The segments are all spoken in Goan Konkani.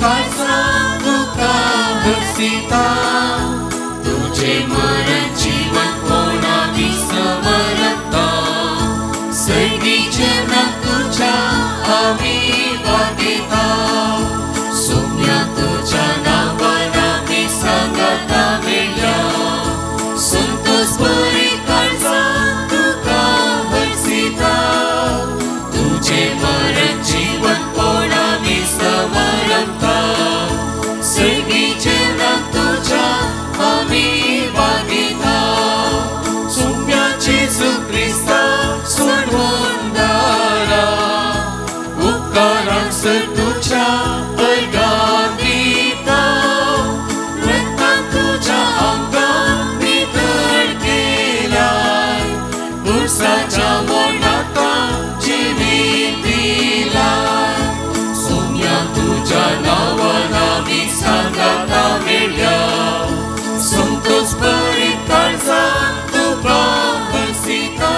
काळजान तुका हरसिता. तुजें मरण जिवंतपण आमी समरता, सर्गी जेवणाक तुज्या आमी वागयता. सोम्या तुज्या नांवान आमी सांगाता मेळ्या, संतोष भरीत काळजान तुका हरसिता. तुजें मरण जिवंतपण आमी समरता, सर्गी जेवणाक तुज्या आमी वागयता. सोम्या जेजू क्रिस्ता सोडवणदारा, उपकारांक सर तुज्या अर्गां दिता. रक्तान तुज्या आमकां नितळ केलाय, पुरसाच्या मोनाका जिवीत दिलाय. सोम्या तुज्या नांवान आमी सांगाता मेळ्या, संतोष भरीत काळजान तुका हरसिता.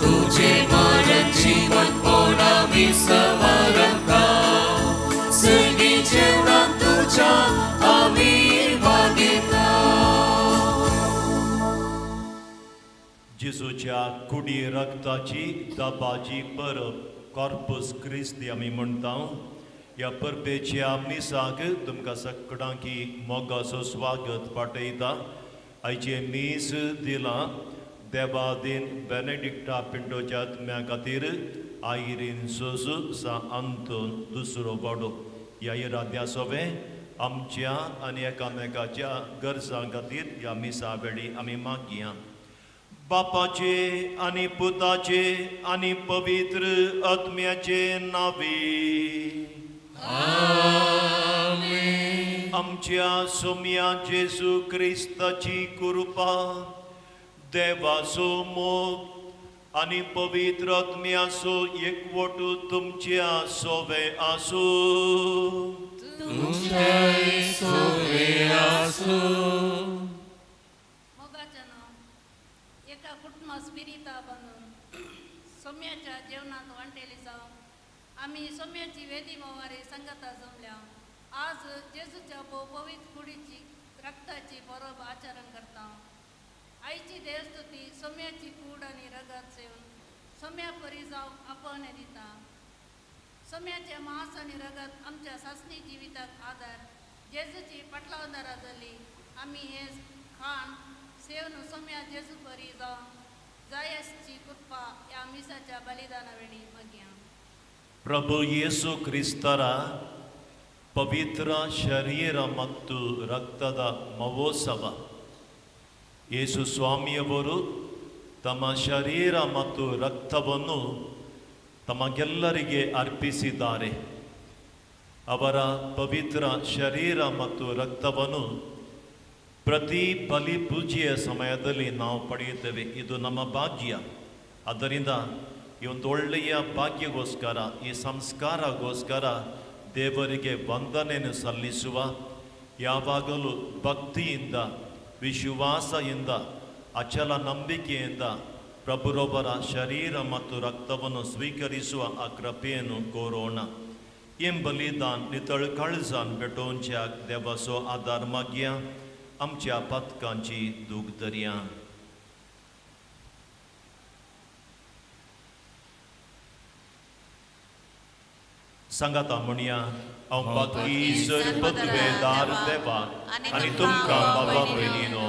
तुजें मरण जिवंतपण आमी समारंभता, सर्गी जेवणाक तुज्या आमी वागयता. जेजूच्या कुडी रक्ताची दबाजी परब, कॉर्पस क्रिस्ती आमी म्हणटा, ह्या परबेच्या मिसाक तुमकां सगळ्यांकी मोगाचो स्वागत पाठयता. आयचें मीस दिलां देवादीन बेनेडिक्टा पिंटोच्या आत्म्या खातीर, आयरीन सोजू सा अंतून दुसरो वाडो. ह्या इराद्या सोवें आमच्या आनी एकामेकाच्या गरजां खातीर ह्या मिसा वेळी आमी मागया. बापाचे आनी पुताचे आनी पवित्र आत्म्याचे नावे. आमच्या सोम्या जेजू क्रिस्ताची कृपा, देवाचो मोग आनी पवित्र आत्म्याचो एकवट तुमच्या सोवे आसूं. तुमच्याय सोवे आसूं. मोगाच्यानो, एका कुटुंबा स्पिरिता बांदून सोम्याच्या जेवणात वांटेली जावन आमी सोम्याची वेदी मोवारी संगता जमल्या. आज जेजूच्या भोव पवित्र कुडीची रक्ताची परब आचरण करता. आईची देवस्तुती सोम्याची कूड आनी रगत सेवन सोम्या परी जावंक आपोवणें दिता. सोम्याचे मांस आनी रगत आमच्या सासणी जिविताक आदार. जेजूची पाटलावदारां जाली आमी हे खाण सेवन सोम्या जेजू परी जावन जायसची कृपा ह्या मिसाच्या बलिदाना वेळी मागया. प्रभु ಯೇಸು ಕ್ರಿಸ್ತರ ಪವಿತ್ರ ಶರೀರ ಮತ್ತು ರಕ್ತದ ಮಹೋತ್ಸವ. ಯೇಸು ಸ್ವಾಮಿಯವರು ತಮ್ಮ ಶರೀರ ಮತ್ತು ರಕ್ತವನ್ನು ತಮಗೆಲ್ಲರಿಗೆ ಅರ್ಪಿಸಿದ್ದಾರೆ. ಅವರ ಪವಿತ್ರ ಶರೀರ ಮತ್ತು ರಕ್ತವನ್ನು ಪ್ರತಿ ಬಲಿ ಪೂಜೆಯ ಸಮಯದಲ್ಲಿ ನಾವು ಪಡೆಯುತ್ತೇವೆ. ಇದು ನಮ್ಮ ಭಾಗ್ಯ. ಆದ್ದರಿಂದ ಈ ಒಂದು ಒಳ್ಳೆಯ ಭಾಗ್ಯಗೋಸ್ಕರ, ಈ ಸಂಸ್ಕಾರಗೋಸ್ಕರ ದೇವರಿಗೆ ವಂದನೆಯನ್ನು ಸಲ್ಲಿಸುವ, ಯಾವಾಗಲೂ ಭಕ್ತಿಯಿಂದ, ವಿಶ್ವಾಸದಿಂದ, ಅಚಲ ನಂಬಿಕೆಯಿಂದ ಪ್ರಭುರೊಬ್ಬರ ಶರೀರ ಮತ್ತು ರಕ್ತವನ್ನು ಸ್ವೀಕರಿಸುವ ಆ ಕೃಪೆಯನ್ನು ಕೋರೋಣ. हें बलिदान नितळ काळजान भेटोवच्याक देवाचो आदार मागया. आमच्या पातकांची दूख दर्या. सांगाता म्हणया. हांव पातकी सरपदवेदार देवाक आनी तुमकां बाबा भयणीनो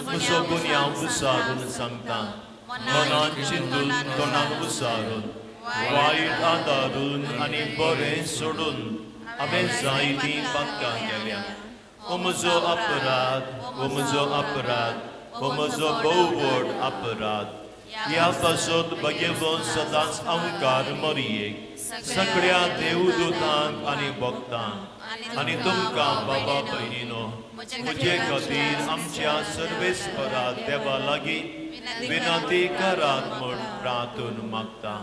म्हजो गुन्यांव विचारून सांगता. मनान चिंतून, तोंडान विचारून, वायट आदारून आनी बरें सोडून हांवें जायतीं पातकां केल्या. ओ म्हजो अपराध, ओ म्हजो अपराध, ओ म्हजो भोव व्हड अपराध. ह्या पासत भगेवन सदांच अंकार मरयेक, सगळ्या देवदूतांक आनी भक्तांक आनी तुमकां बाबा भयणीनो म्हजे खातीर आमच्या सर्वेस्परा देवा लागीं विनंती करात म्हूण प्रार्थून मागता.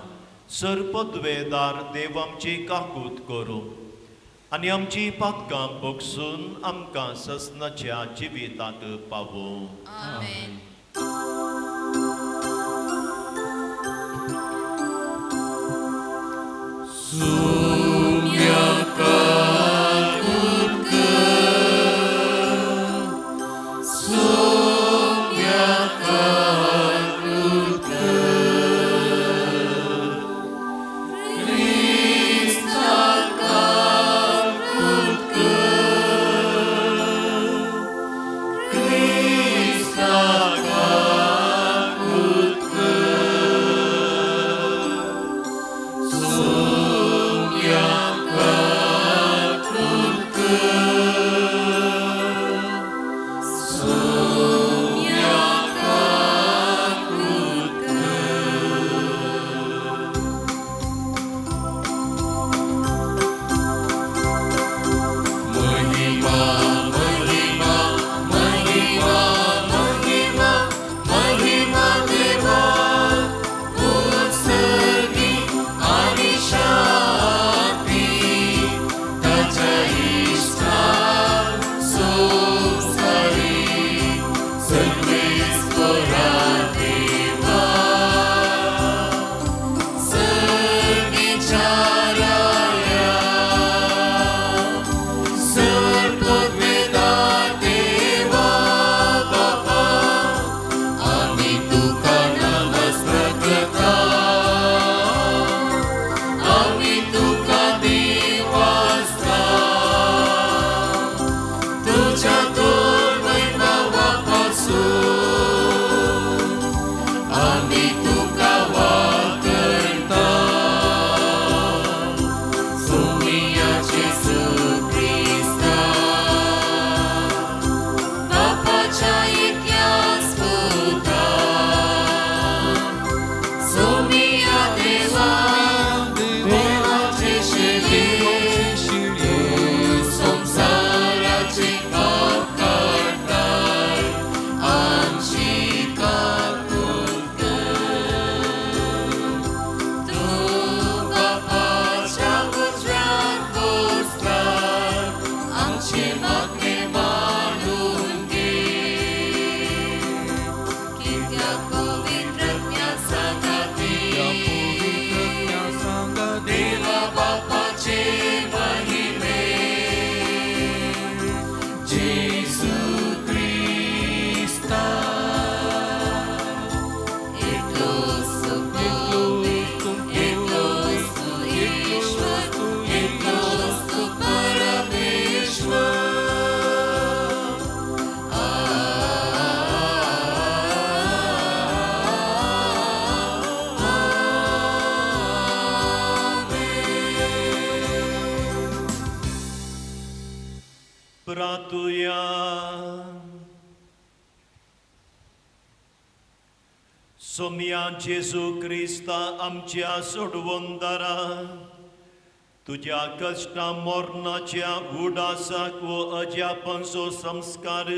सरपदवेदार देव आमची काकूत करूं आनी आमची पातकां बगसून आमकां ससनाच्या जिविताक पावूं. आमेन. सुम्या. प्रातुया. सोम्या जेजू क्रिस्ता आमच्या सोडवंदारा, तुज्या कश्टा मरणाच्या उडासाक वो अजापांचो संस्कार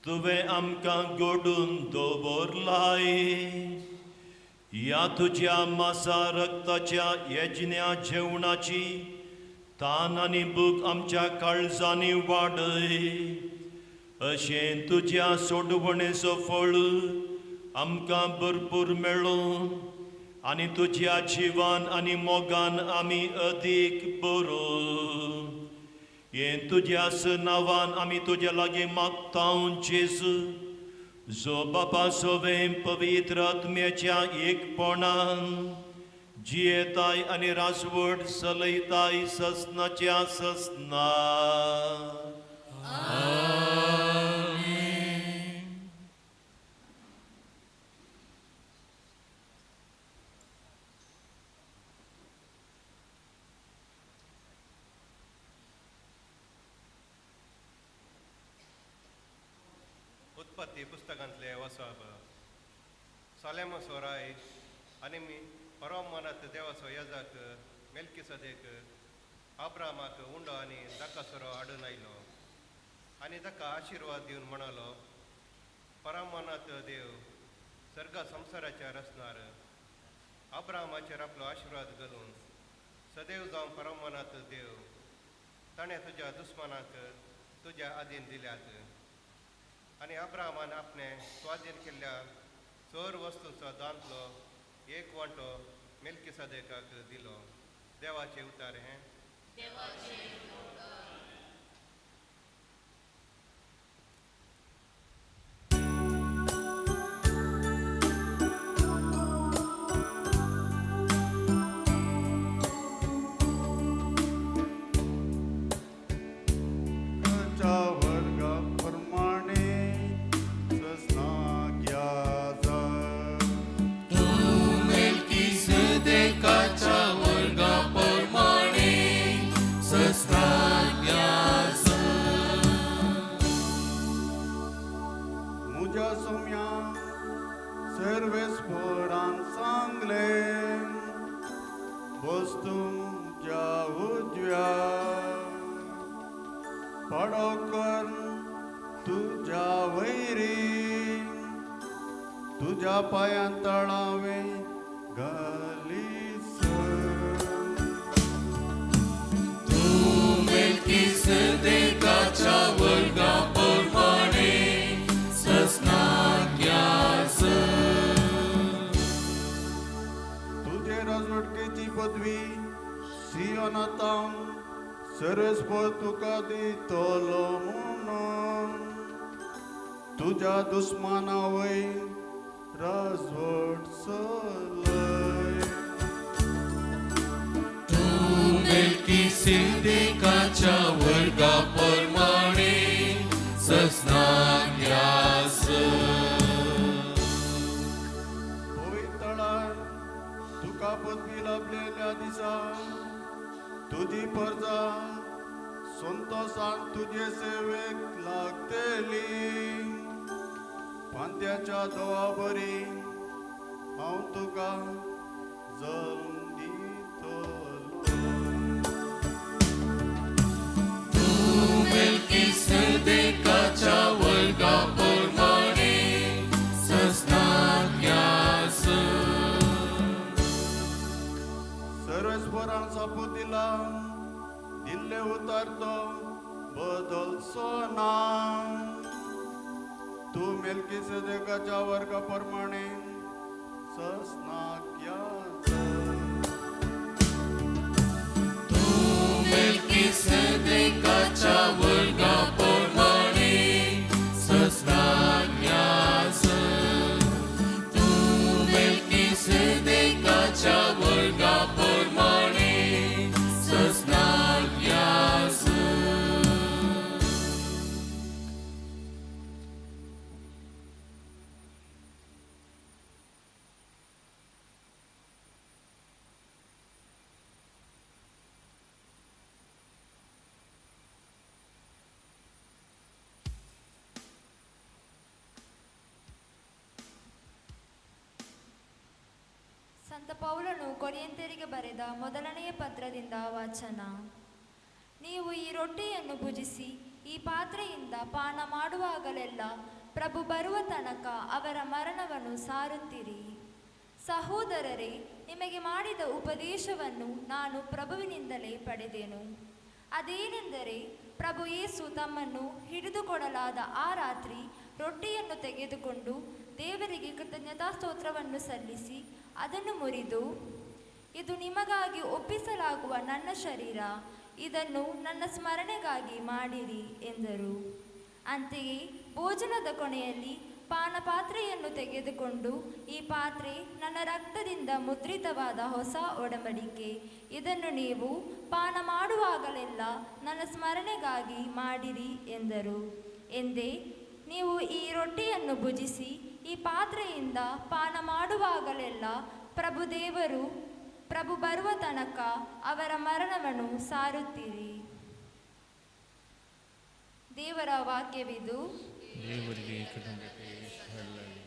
तुवें आमकां घडून दवरलाय. ह्या तुज्या मासा रक्ताच्या यज्ञा जेवणाची तान आनी भूक आमच्या काळजांनी वाडय, अशें तुज्या सोडवणेचो फळ आमकां भरपूर मेळूं आनी तुज्या जिवान आनी मोगान आमी अदीक बरो. हें तुज्याच नांवान आमी तुज्या लागीं मागता जेजू, जो बापा सोवें पवित्र आत्म्याच्या एकपणान जियेताय आनी राजवट चलयताय ससनाच्या ससना. उत्पत्ती पुस्तकांतले वसप सालेमसो राय आनी मी परमनाथ देवाचो यजाक मेलकिसदेक आब्रामाक उंडो आनी दाकासरो हाडून आयलो आनी ताका आशिर्वाद दिवन म्हणालो, परमनाथ देव सर्ग संवसाराच्या रचणार आब्रामाचेर आपलो आशिर्वाद घालून सदैव जावन परमनाथ देव ताणें तुज्या दुस्मानाक तुज्या आदीन दिल्यात. आनी अब्राहमान आपणे स्वाधीन केल्ल्या चड वस्तूंचो दांतलो एक वांटो मेलकिसदेकाक दिलो. देवाचे उतार हें. तुझ्या पायां तळावे घालीस. तूं मेलकिसदेकाच्या वर्गा प्रमाणे ससनाग्यास. तुझे राजवटकेची पदवी सियोनातावन सर्वेस्पर तुका दितलो म्हणून तुझ्या दुस्माना वय राजवट चलय. तूं मेलकिसदेकाच्या वर्गा प्रमाणे ससनाग्यास. पवित्रळार तुका पदवी लाभलेल्या दिसा तुजी परजा संतोषान तुजे सेवेक लागतली. पांत्याच्या दोवा बरी हांव तुका जल्म दितलो. तूं मेलकिसदेकाच्या वर्गा प्रमाणे ससनाग्यास. सर्वेस्परान सापू दिला दिल्ले उतार तो बदलचो ना. तूं मेलकिसदेकाच्या वर्गा प्रमाणे ससनाग्यास. तूं मेलकिसदेकाच्या वर्गा प्रमाणे ससनाग्यास. तूं मेलकिसदेकाच्या वर्गा प्रमाणे ससनाग्यास. ಸಂತ ಪೌಲನು ಕೊರಿಯಂತರಿಗೆ ಬರೆದ ಮೊದಲನೆಯ ಪತ್ರದಿಂದ ವಾಚನ. ನೀವು ಈ ರೊಟ್ಟಿಯನ್ನು ಭುಜಿಸಿ ಈ ಪಾತ್ರೆಯಿಂದ ಪಾನ ಮಾಡುವಾಗಲೆಲ್ಲ ಪ್ರಭು ಬರುವ ತನಕ ಅವರ ಮರಣವನ್ನು ಸಾರುತ್ತೀರಿ. ಸಹೋದರರೇ, ನಿಮಗೆ ಮಾಡಿದ ಉಪದೇಶವನ್ನು ನಾನು ಪ್ರಭುವಿನಿಂದಲೇ ಪಡೆದೆನು. ಅದೇನೆಂದರೆ, ಪ್ರಭು ಯೇಸು ತಮ್ಮನ್ನು ಹಿಡಿದುಕೊಡಲಾದ ಆ ರಾತ್ರಿ ರೊಟ್ಟಿಯನ್ನು ತೆಗೆದುಕೊಂಡು ದೇವರಿಗೆ ಕೃತಜ್ಞತಾ ಸ್ತೋತ್ರವನ್ನು ಸಲ್ಲಿಸಿ ಅದನ್ನು ಮುರಿದು, ಇದು ನಿಮಗಾಗಿ ಒಪ್ಪಿಸಲಾಗುವ ನನ್ನ ಶರೀರ, ಇದನ್ನು ನನ್ನ ಸ್ಮರಣೆಗಾಗಿ ಮಾಡಿರಿ ಎಂದರು. ಅಂತೆಯೇ ಭೋಜನದ ಕೊನೆಯಲ್ಲಿ ಪಾನಪಾತ್ರೆಯನ್ನು ತೆಗೆದುಕೊಂಡು, ಈ ಪಾತ್ರೆ ನನ್ನ ರಕ್ತದಿಂದ ಮುದ್ರಿತವಾದ ಹೊಸ ಒಡಂಬಡಿಕೆ, ಇದನ್ನು ನೀವು ಪಾನ ಮಾಡುವಾಗಲೆಲ್ಲ ನನ್ನ ಸ್ಮರಣೆಗಾಗಿ ಮಾಡಿರಿ ಎಂದರು. ಎಂದೇ ನೀವು ಈ ರೊಟ್ಟಿಯನ್ನು ಭುಜಿಸಿ ಈ ಪಾತ್ರೆಯಿಂದ ಪಾನ ಮಾಡುವಾಗಲೆಲ್ಲ ಪ್ರಭು ಬರುವ ತನಕ ಅವರ ಮರಣವನ್ನು ಸಾರುತ್ತೀರಿ. ದೇವರ ವಾಕ್ಯವಿದು. ದೇವರಿಗೆ ಕೃತಜ್ಞತೆ ಸಲ್ಲಲಿ.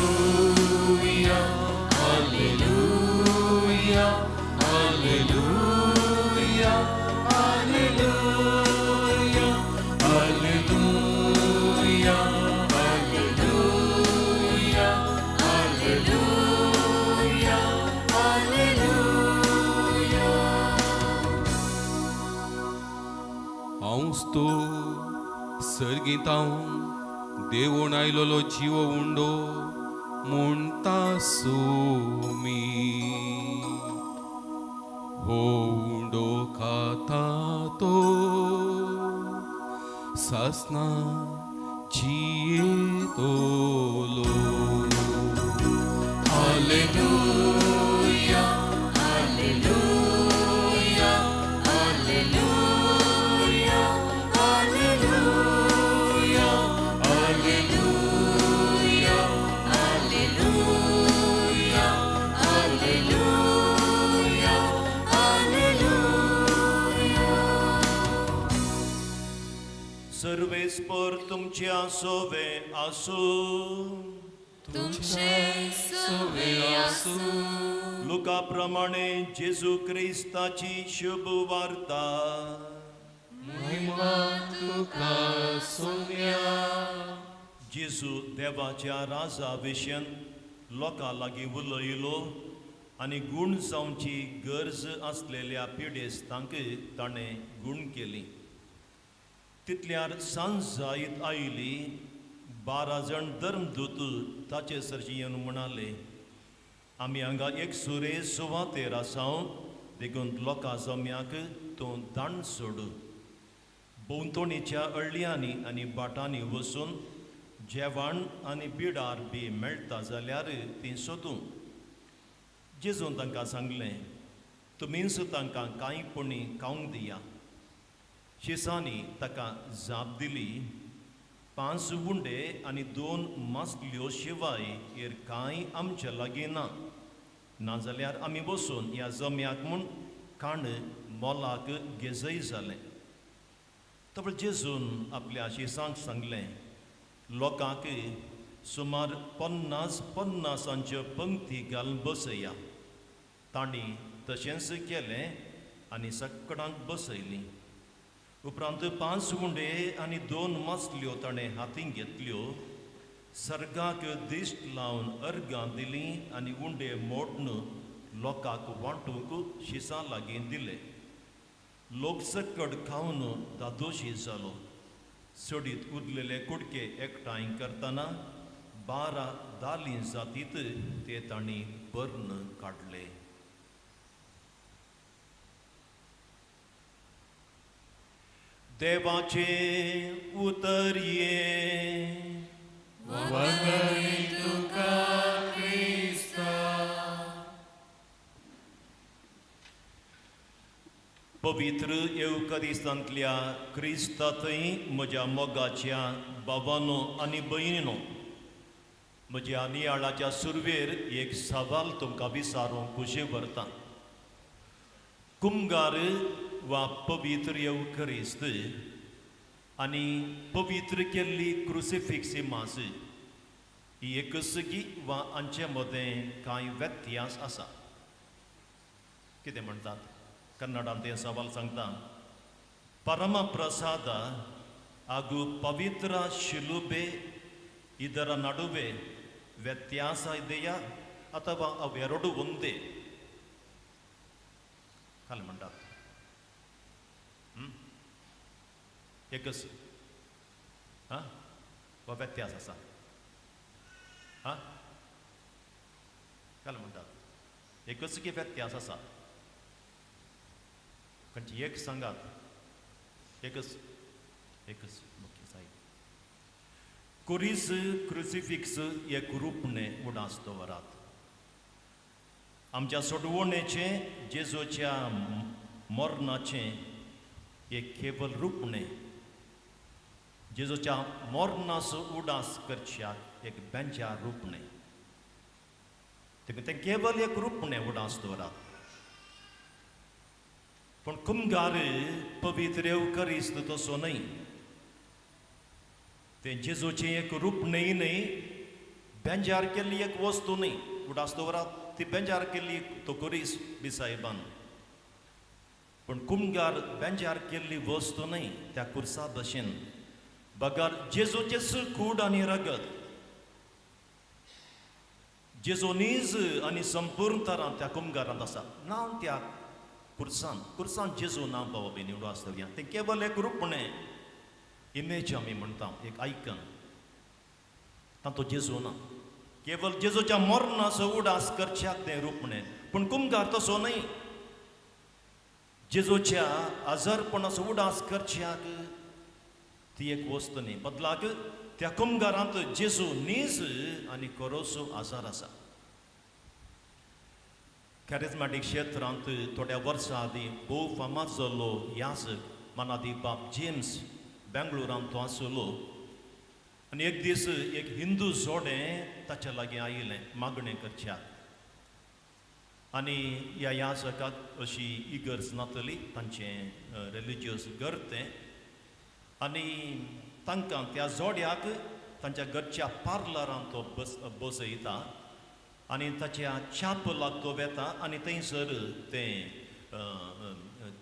Alleluia, Alleluia, Alleluia, Alleluia, Alleluia, Alleluia, Alleluia, Alleluia. हांवच तो सर्गीत हांव देवून आयलोलो जिवो उंडो म्हणटा सुमी हो उंडो खाता तो सासना जियेतलो. Alleluia, Alleluia, Alleluia, Alleluia, Alleluia, Alleluia, Alleluia, Alleluia. सर्वेस्पर तुमच्या सोवे आसूं. तुमचे सवे आसूं. लुका प्रमाणे जेजू क्रिस्ताची शुभ वार्ता. महिमा तुका सोम्या. जेजू देवाच्या राजा विशयन लोकां लागीं उलयलो आनी गूण जावची गरज आसलेल्या पिडेस्तांक ताणें गूण केली. तितल्यार सांज जायत आयली. 12 जाण धर्मदूत ताचे सरशी येवन म्हणाले, आमी हांगा एक सुरे सुवातेर आसाव, देखून लोकां जम्याक तूं दाण सोड. भोंवतणीच्या अळयांनी आनी भाटांनी वचून जेवण आनी बिडार बी मेळटा जाल्यार तीं सोदूं. जेजून तांकां सांगलें, तुमीच तांकां कांय पुणी खावंक दिया. शिसांनी ताका जाप दिली, 5 उंडे आनी 2 मासल्यो शिवाय हेर कांय आमच्या लागीं ना. नाजाल्यार आमी बसून ह्या जम्याक म्हूण खाण मोलाक घेजय जालें. तबळ जेजून आपल्या शिसांक सांगलें, लोकांक सुमार 50 पन्नासांच्यो पंक्ती घालून बसया. तांणी तशेंच केलें आनी सकडांक बसयलीं. उपरांत 5 उंडे आनी 2 मासल्यो ताणें हातीं घेतल्यो, सर्गाक दिश्ट लावन अर्गां दिलीं आनी उंडे मोडून लोकांक वांटूंक शिसां लागीं दिले. लोक सकट खावन दादोशी जालो. चडीत उरलेले कुडके एकठांय करतना 12 दालीं जातीत ते तांणी बर्ण काडले. देवाचें उतर ये. वंदन तुका क्रिस्ता. पवित्र येवकारिस्तांतल्या क्रिस्ता थंय म्हज्या मोगाच्या बाबानो आनी भयणीनो, म्हज्या नियाळाच्या सुरवेर एक सवाल तुमकां विचारूंक खुशी व्हरता. कुमगार वा पवित्र येवखरिस्त आनी पवित्र केल्ली क्रुसिफिक्स मास ही एकच गी वा हांचे मदें कांय व्यत्यास आसा? कितें म्हणटात कन्नडांत तें सवाल सांगता. ಪರಮ ಪ್ರಸಾದ ಹಾಗೂ ಪವಿತ್ರ ಶಿಲುಬೆ ಇದರ ನಡುವೆ ವ್ಯತ್ಯಾಸ ಇದೆಯಾ ಅಥವಾ ಅವೆರಡು ಒಂದೇ? ಕಾಲ म्हणटात एकच हा वा व्यत्यास आसा? हा, काल म्हणटात एकच की व्यत्यास आसा? खंयची एक सांगात. एकच, एकच. ओके साहेब. कुरीस, क्रुसिफिक्स एक रूपणें उडास दवरात. आमच्या सोडवणेचें, जेजूच्या मरणाचें एक केवल रूपणें. जेजूच्या मरणाचो उडास करच्याक एक बेंच्या रूपणें. तें केवल एक रूपणें उडास दवरात. पूण कुमगार, पवित्र येवकरिस्त तसो न्हय. तें जेजूचें एक रूप न्हय, न्हय बेंजार केल्ली एक वस्तू न्हय. उडास दवरात, ती बेंजार केल्ली तो कुरीस बी साहेबान. पूण कुमगार बेंजार केल्ली वस्तू न्हय त्या कुर्सा भशेन, बगर जेजूचेच कूड आनी रगत, जेजू नीज आनी संपूर्ण तरान त्या कुमगारांत आसा, ना त्या कुर्सान. कुर्सान जेजू ना बाबा बी निवडो आसतल्या. तें केवल एक रूपणें, इमेज आमी म्हणटा, एक आयकन. तातूंत जेजू ना. केवल जेजूच्या मरणाचो उडास करच्याक तें रूपणें. पूण कुमगार तसो न्हय. जेजूच्या आजारपणाचो उडास करच्याक ती एक वस्तू न्ही. बदलाक त्या कुमगारांत जेजू नीज आनी कोरोसो आजार आसा. कॅरिजमॅटीक क्षेत्रांत थोड्या वर्सां आदीं भोव फामाद जाल्लो याजक मनादी बाब जेम्स, बेंगळुरांत तो आसलो. आनी एक दीस एक हिंदू जोडें ताच्या लागीं आयिल्लें मागणें करच्याक. आनी ह्या याजकाक अशी इगर्ज नातली, तांचें रिलिजियस घर तें. आनी तांकां, त्या जोड्याक तांच्या घरच्या पार्लरांत तो बसयता आनी ताच्या चापलाक तो वेता आनी थंयसर तें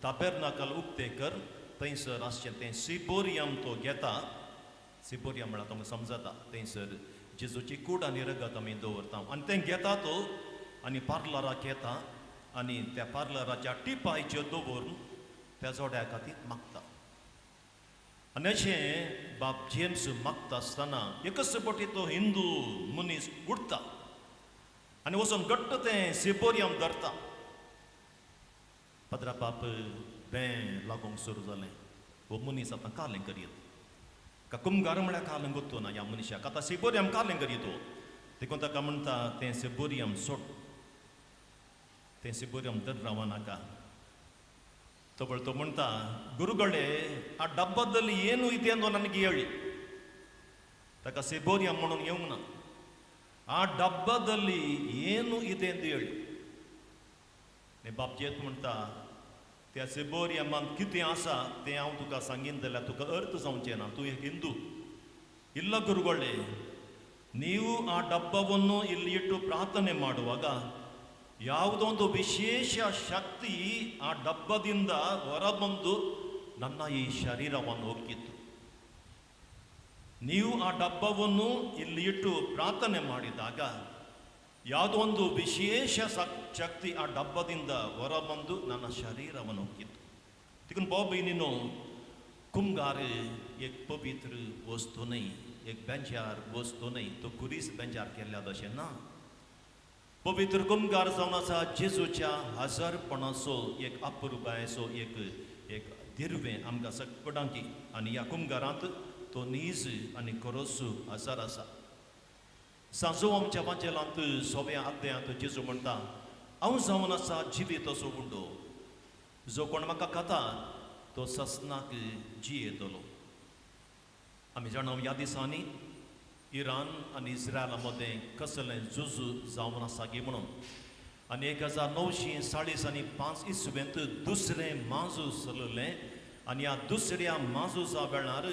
ताबेर्नाकल उक्तें कर, थंयसर आसचें तें सिबोरियम तो घेता. सिबोरियम म्हळ्यार तुमकां समजता, थंयसर जेजूची कूड आनी रगत आमी दवरता. आनी तें घेता तो आनी पार्लराक येता आनी त्या पार्लराच्या टिपायचेर दवरून त्या जोड्या खातीर मागता. आनी अशें बाब जेम्स मागता आसतना एकच फावटी तो हिंदू मनीस उठता आनी वचून घट्ट तें सिबोरियम धरता. पाद्रा बाप बें लागूंक सुरू जालें. हो मनीस आतां कालें करयत का? कुमगार म्हळ्यार कालें गोत्तो ना ह्या मनशाक. आतां सिबोरियम कालें करयत हो. देखून ताका म्हणटा, तें सिबोरियम सोड, तें सिबोरियम धर रावनाका. ತಗೊಳ್ತು म्हणटा, ಗುರುಗಳೇ, ಆ ಡಬ್ಬದಲ್ಲಿ ಏನು ಇದೆ ಎಂದು ನನಗೆ ಹೇಳಿ. ತಾಕ ಸಿಬೋರಿಯಂ म्हणून येवंक ना. ಆ ಡಬ್ಬದಲ್ಲಿ ಏನು ಇದೆ ಎಂದು ಹೇಳಿ. बाप जेत म्हणटा, त्या सिबोरियमान कितें आसा तें हांव तुका सांगीन जाल्यार तुका अर्थ जावचें ना. तूं एक हिंदू. ಇಲ್ಲ ಗುರುಗಳೇ, ನೀವು ಆ ಡಬ್ಬವನ್ನು ಇಲ್ಲಿ ಇಟ್ಟು ಪ್ರಾರ್ಥನೆ ಮಾಡುವಾಗ ಯಾವುದೋ ಒಂದು ವಿಶೇಷ ಶಕ್ತಿ ಆ ಡಬ್ಬದಿಂದ ಹೊರಬಂದು ನನ್ನ ಈ ಶರೀರವನ್ನು ಹೊಕ್ಕಿತ್ತು. ನೀವು ಆ ಡಬ್ಬವನ್ನು ಇಲ್ಲಿ ಇಟ್ಟು ಪ್ರಾರ್ಥನೆ ಮಾಡಿದಾಗ ಯಾವುದೋ ಒಂದು ವಿಶೇಷ ಶಕ್ತಿ ಆ ಡಬ್ಬದಿಂದ ಹೊರಬಂದು ನನ್ನ ಶರೀರವನ್ನು ಹೊಕ್ಕಿತ್ತು. देखून भाव भयणीनो, कुमगार एक पवित्र वस्तू न्हय, एक बेंजार वस्तू न्हय. तो कुरीस बेंजार केल्ल्या भशेन ना. पवित्र कुमगार जावन आसा जेजूच्या हजारपणाचो एक अपुरबायेचो एक एक दिर्वें आमकां सगळ्यांकी. आनी ह्या कुमगारांत तो नीज आनी खरोसो हजार आसा. सांजो आमच्या वाचेलांत सव्या अध्यायांत जेजू म्हणटा, हांव जावन आसा जिवीत असो उंडो. जो कोण म्हाका खाता तो ससनाक जियेतलो. आमी जाणा, ह्या दिसांनी इराण आनी इस्रायला मदें कसलें झूज जावन आसा गी म्हणून. आनी 1945 इसवेंत दुसरें म्हाझूज चललें आनी ह्या दुसऱ्या म्हाझुजा वेळार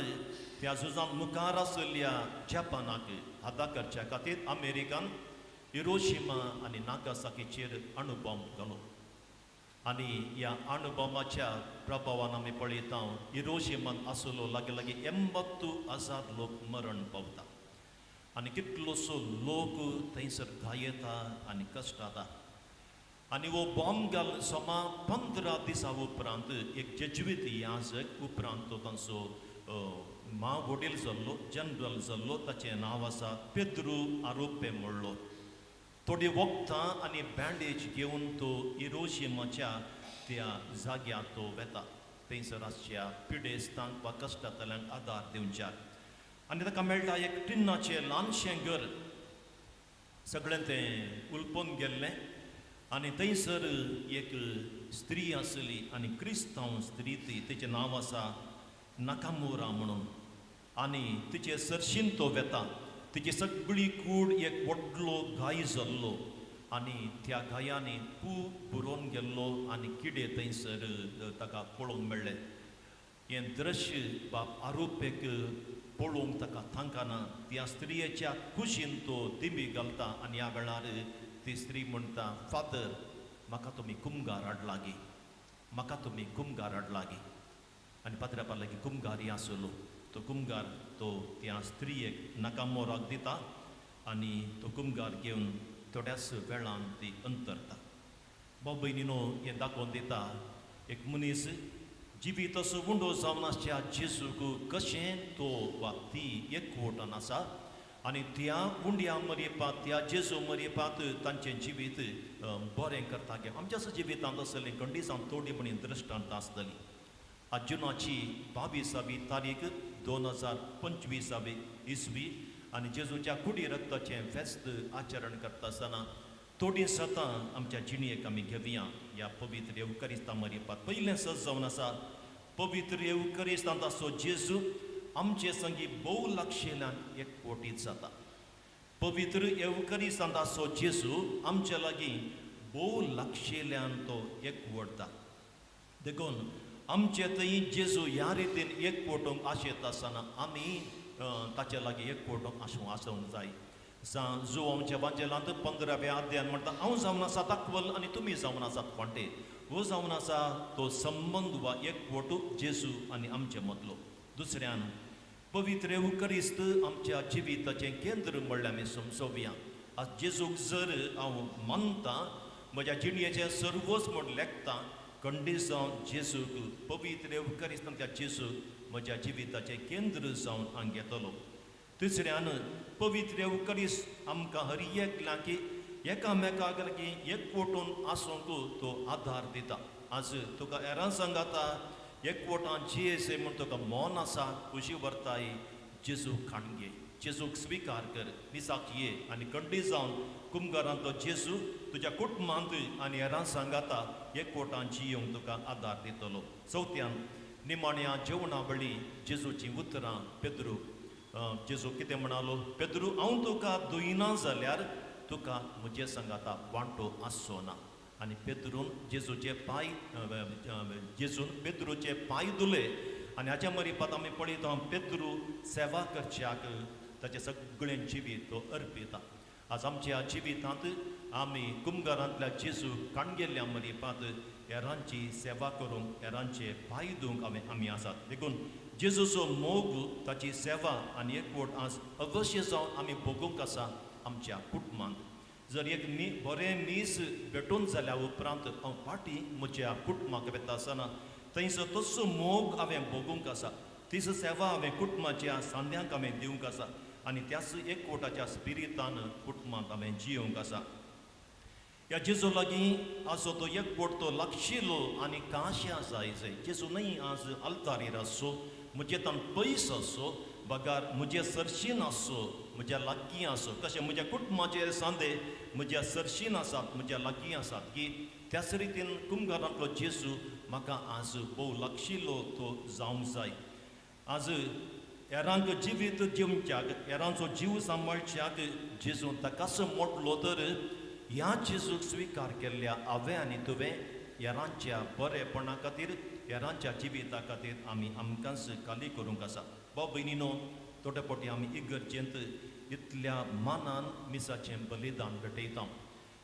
त्या झुजांत मुखार आशिल्ल्या जपानाक हादा करच्या खातीर अमेरिकान हिरोशिमा आनी नागासाकीचेर अणुबॉम्ब घालो. आनी ह्या अणुबॉम्बाच्या प्रभावान आमी पळयता हिरोशिमान आसलो लागीं लागीं 80,000 लोक मरण पावता आनी कितलोसो लोक थंयसर घायेता आनी कश्टाता. आनी हो बॉम्ब घाल सोमा 15 दिसां उपरांत एक जेज्वित याजक उपरांत तो तांचो मा वडील जाल्लो, जनरल जाल्लो, ताचें नांव आसा पेद्रू आरोपे म्हणलो. थोडी वखदां आनी बँडेज घेवन तो हिरोशिमाच्या त्या जाग्यार तो वेता, थंयसर आसच्या पिडेस्तांक वा कश्टांतल्यांक आदार दिवच्याक. आनी ताका मेळटा एक टिन्नाचें ल्हानशें घर, सगळें तें उलपोवन गेल्लें. आनी थंयसर एक स्त्री आसली आनी क्रिस्तांव स्त्री ती, तिचें नांव आसा नाकामोरा म्हणून. आनी तिचे सरशीन तो वेता, तिची सगळी कूड एक व्हडलो घाय जाल्लो आनी त्या घायांनी खूब बुरोवन गेल्लो आनी किडे थंयसर ताका पळोवंक मेळ्ळे. हें दृश्य बाप आरोपेक पळोवंक ताका तांकाना. त्या स्त्रियेच्या कुशीन तो दिंबी घालता आनी ह्या वेळार ती स्त्री म्हणटा, फादर म्हाका तुमी कुमगार हाडलागी, म्हाका तुमी कुमगार हाडलागी. आनी पाद्र्यापा लागीं कुमगारी आसलो, तो कुमगार तो त्या स्त्रियेक नाकामोराक दिता आनी तो कुमगार घेवन थोड्याच वेळान ती अंतरता. भाव भयणीनो, हें दाखोवन दिता एक मनीस जिवीत असो उंडो जावन आसच्या जेजूक कशें तो वा ती एकवटान आसा आनी त्या उंड्या मरेपात, त्या जेजू मरेपात तांचें जिवीत बरें करता. आमच्याच जिवितांत आसलें कंडिसां थोडी म्हणी दृश्टांत आसतली. आज जुनाची 22वी तारीख 2025 इसवी आनी जेजूच्या कुडी रक्ताचें फेस्त आचरण करता आसतना थोडीं सतां आमच्या जिणेक आमी घेवया ह्या पवित्र येवकरिस्ता मरेपात. पयलें सत जावन आसा पवित्र येवकरिस्तांत आसो जेजू आमचे संगी भोव लागशिल्ल्यान एकवटीत जाता. पवित्र येवकरिस्तांत आसो जेजू आमचे लागीं भोव लागशिल्ल्यान तो एकवटता. देखून आमचे थंय जेजू ह्या रितीन एकवटूंक आशेता आसतना आमी ताचे लागीं एकवटूंक आसूंक जाय. जुवांवच्या वांजेलांत 15व्या अध्यायान म्हणटा, हांव जावन आसा ताकवल आनी तुमी जावन आसात फांटे. हो जावन आसा तो संबंद वा एकवटू जेजू आनी आमचे मदलो. दुसऱ्यान पवित्र येवकरिस्त आमच्या जिविताचें केंद्र म्हणल्यार आमी समजोवया. आज जेजूक जर हांव मानता, म्हज्या जिणेचें सर्वच म्हूण लेखता, खंडीत जावन जेजूक पवित्र येवकरिस्तांतल्या जेजूक म्हज्या जिविताचें केंद्र जावन हांव घेतलो. तिसऱ्यान पवित्र येवकरिस्त आमकां हर एकल्याक एकामेकाक लागीं एकवटून आसूंक तो आदार दिता. आज तुका हेरां सांगाता एकवटान जियेसे म्हूण तुका मन आसा, खुशी व्हरताय, जेजूक खाण घे, जेजूक स्विकार कर, मिसाक ये आनी खंडीत जावन कुमगारांतलो जेजू तुज्या कुटुंबांत आनी हेरां सांगाता एकवटान जियोंक तुका आदार दितलो. चवथ्यान निमाण्या जेवणा वेळी जेजूचीं उतरां पेद्रू, जेजू कितें म्हणालो, पेद्रू हांव तुका दुयना जाल्यार तुका म्हजे सांगाता वांटो आसचो ना. आनी पेद्रून जेजूचे पांय, जेजून पेद्रूचे पांय धुले आनी हाच्या मरिपात आमी पळयता पेद्रू सेवा करच्याक ताचें सगळें जिवीत तो अर्पिता. आज आमच्या जिवितांत आमी कुमगारांतल्या जेजू काणगेल्ल्या मरिपात हेरांची सेवा करूंक, हेरांचे पांय धुवंक आमी आसात. देखून जेजूचो मोग, ताची सेवा आनी एकवट आज अवश्य जावन आमी भोगूंक आसा आमच्या कुटुंबांत. जर एक बरें मीस भेटून जाल्या उपरांत हांव फाटीं म्हज्या कुटुंबाक वेता आसतना थंयसर तसो मोग हांवें भोगूंक आसा, तीच सेवा हांवें कुटुंबाच्या सांद्यांक हांवें दिवंक आसा आनी त्याच एकवटाच्या स्पिरितान कुटुंबांत हांवें जियोवंक आसा. ह्या जेजू लागीं आजो तो एकवट तो लागशिलो आनी काशा जाय जाय. जेजू न्हय आज आल्तारीर आसचो, म्हजे तान पयस आसचो, बगार म्हजे सरशीन आसचो, म्हज्या लागीं आसचो. कशें म्हज्या कुटुंबाचे सांदे म्हज्या सरशीन आसात, म्हज्या लागीं आसात की त्याच रितीन कुमगारांतलो जेजू म्हाका आज भोव लागशिल्लो तो जावंक जाय. आज हेरांक जिवीत जिवच्याक, हेरांचो जीव सांबाळच्याक जेजू ताकाच मोडलो तर ह्या जेजूक स्विकार केल्ल्या हांवें आनी तुवें हेरांच्या बरेपणा खातीर, हेरांच्या जिविता खातीर आमी आमकांच खाली करूंक आसा. भाव भयणीनो, थोडे फावटी आमी इगर्जेंत इतल्या मानान मिसाचें बलिदान भेटयता.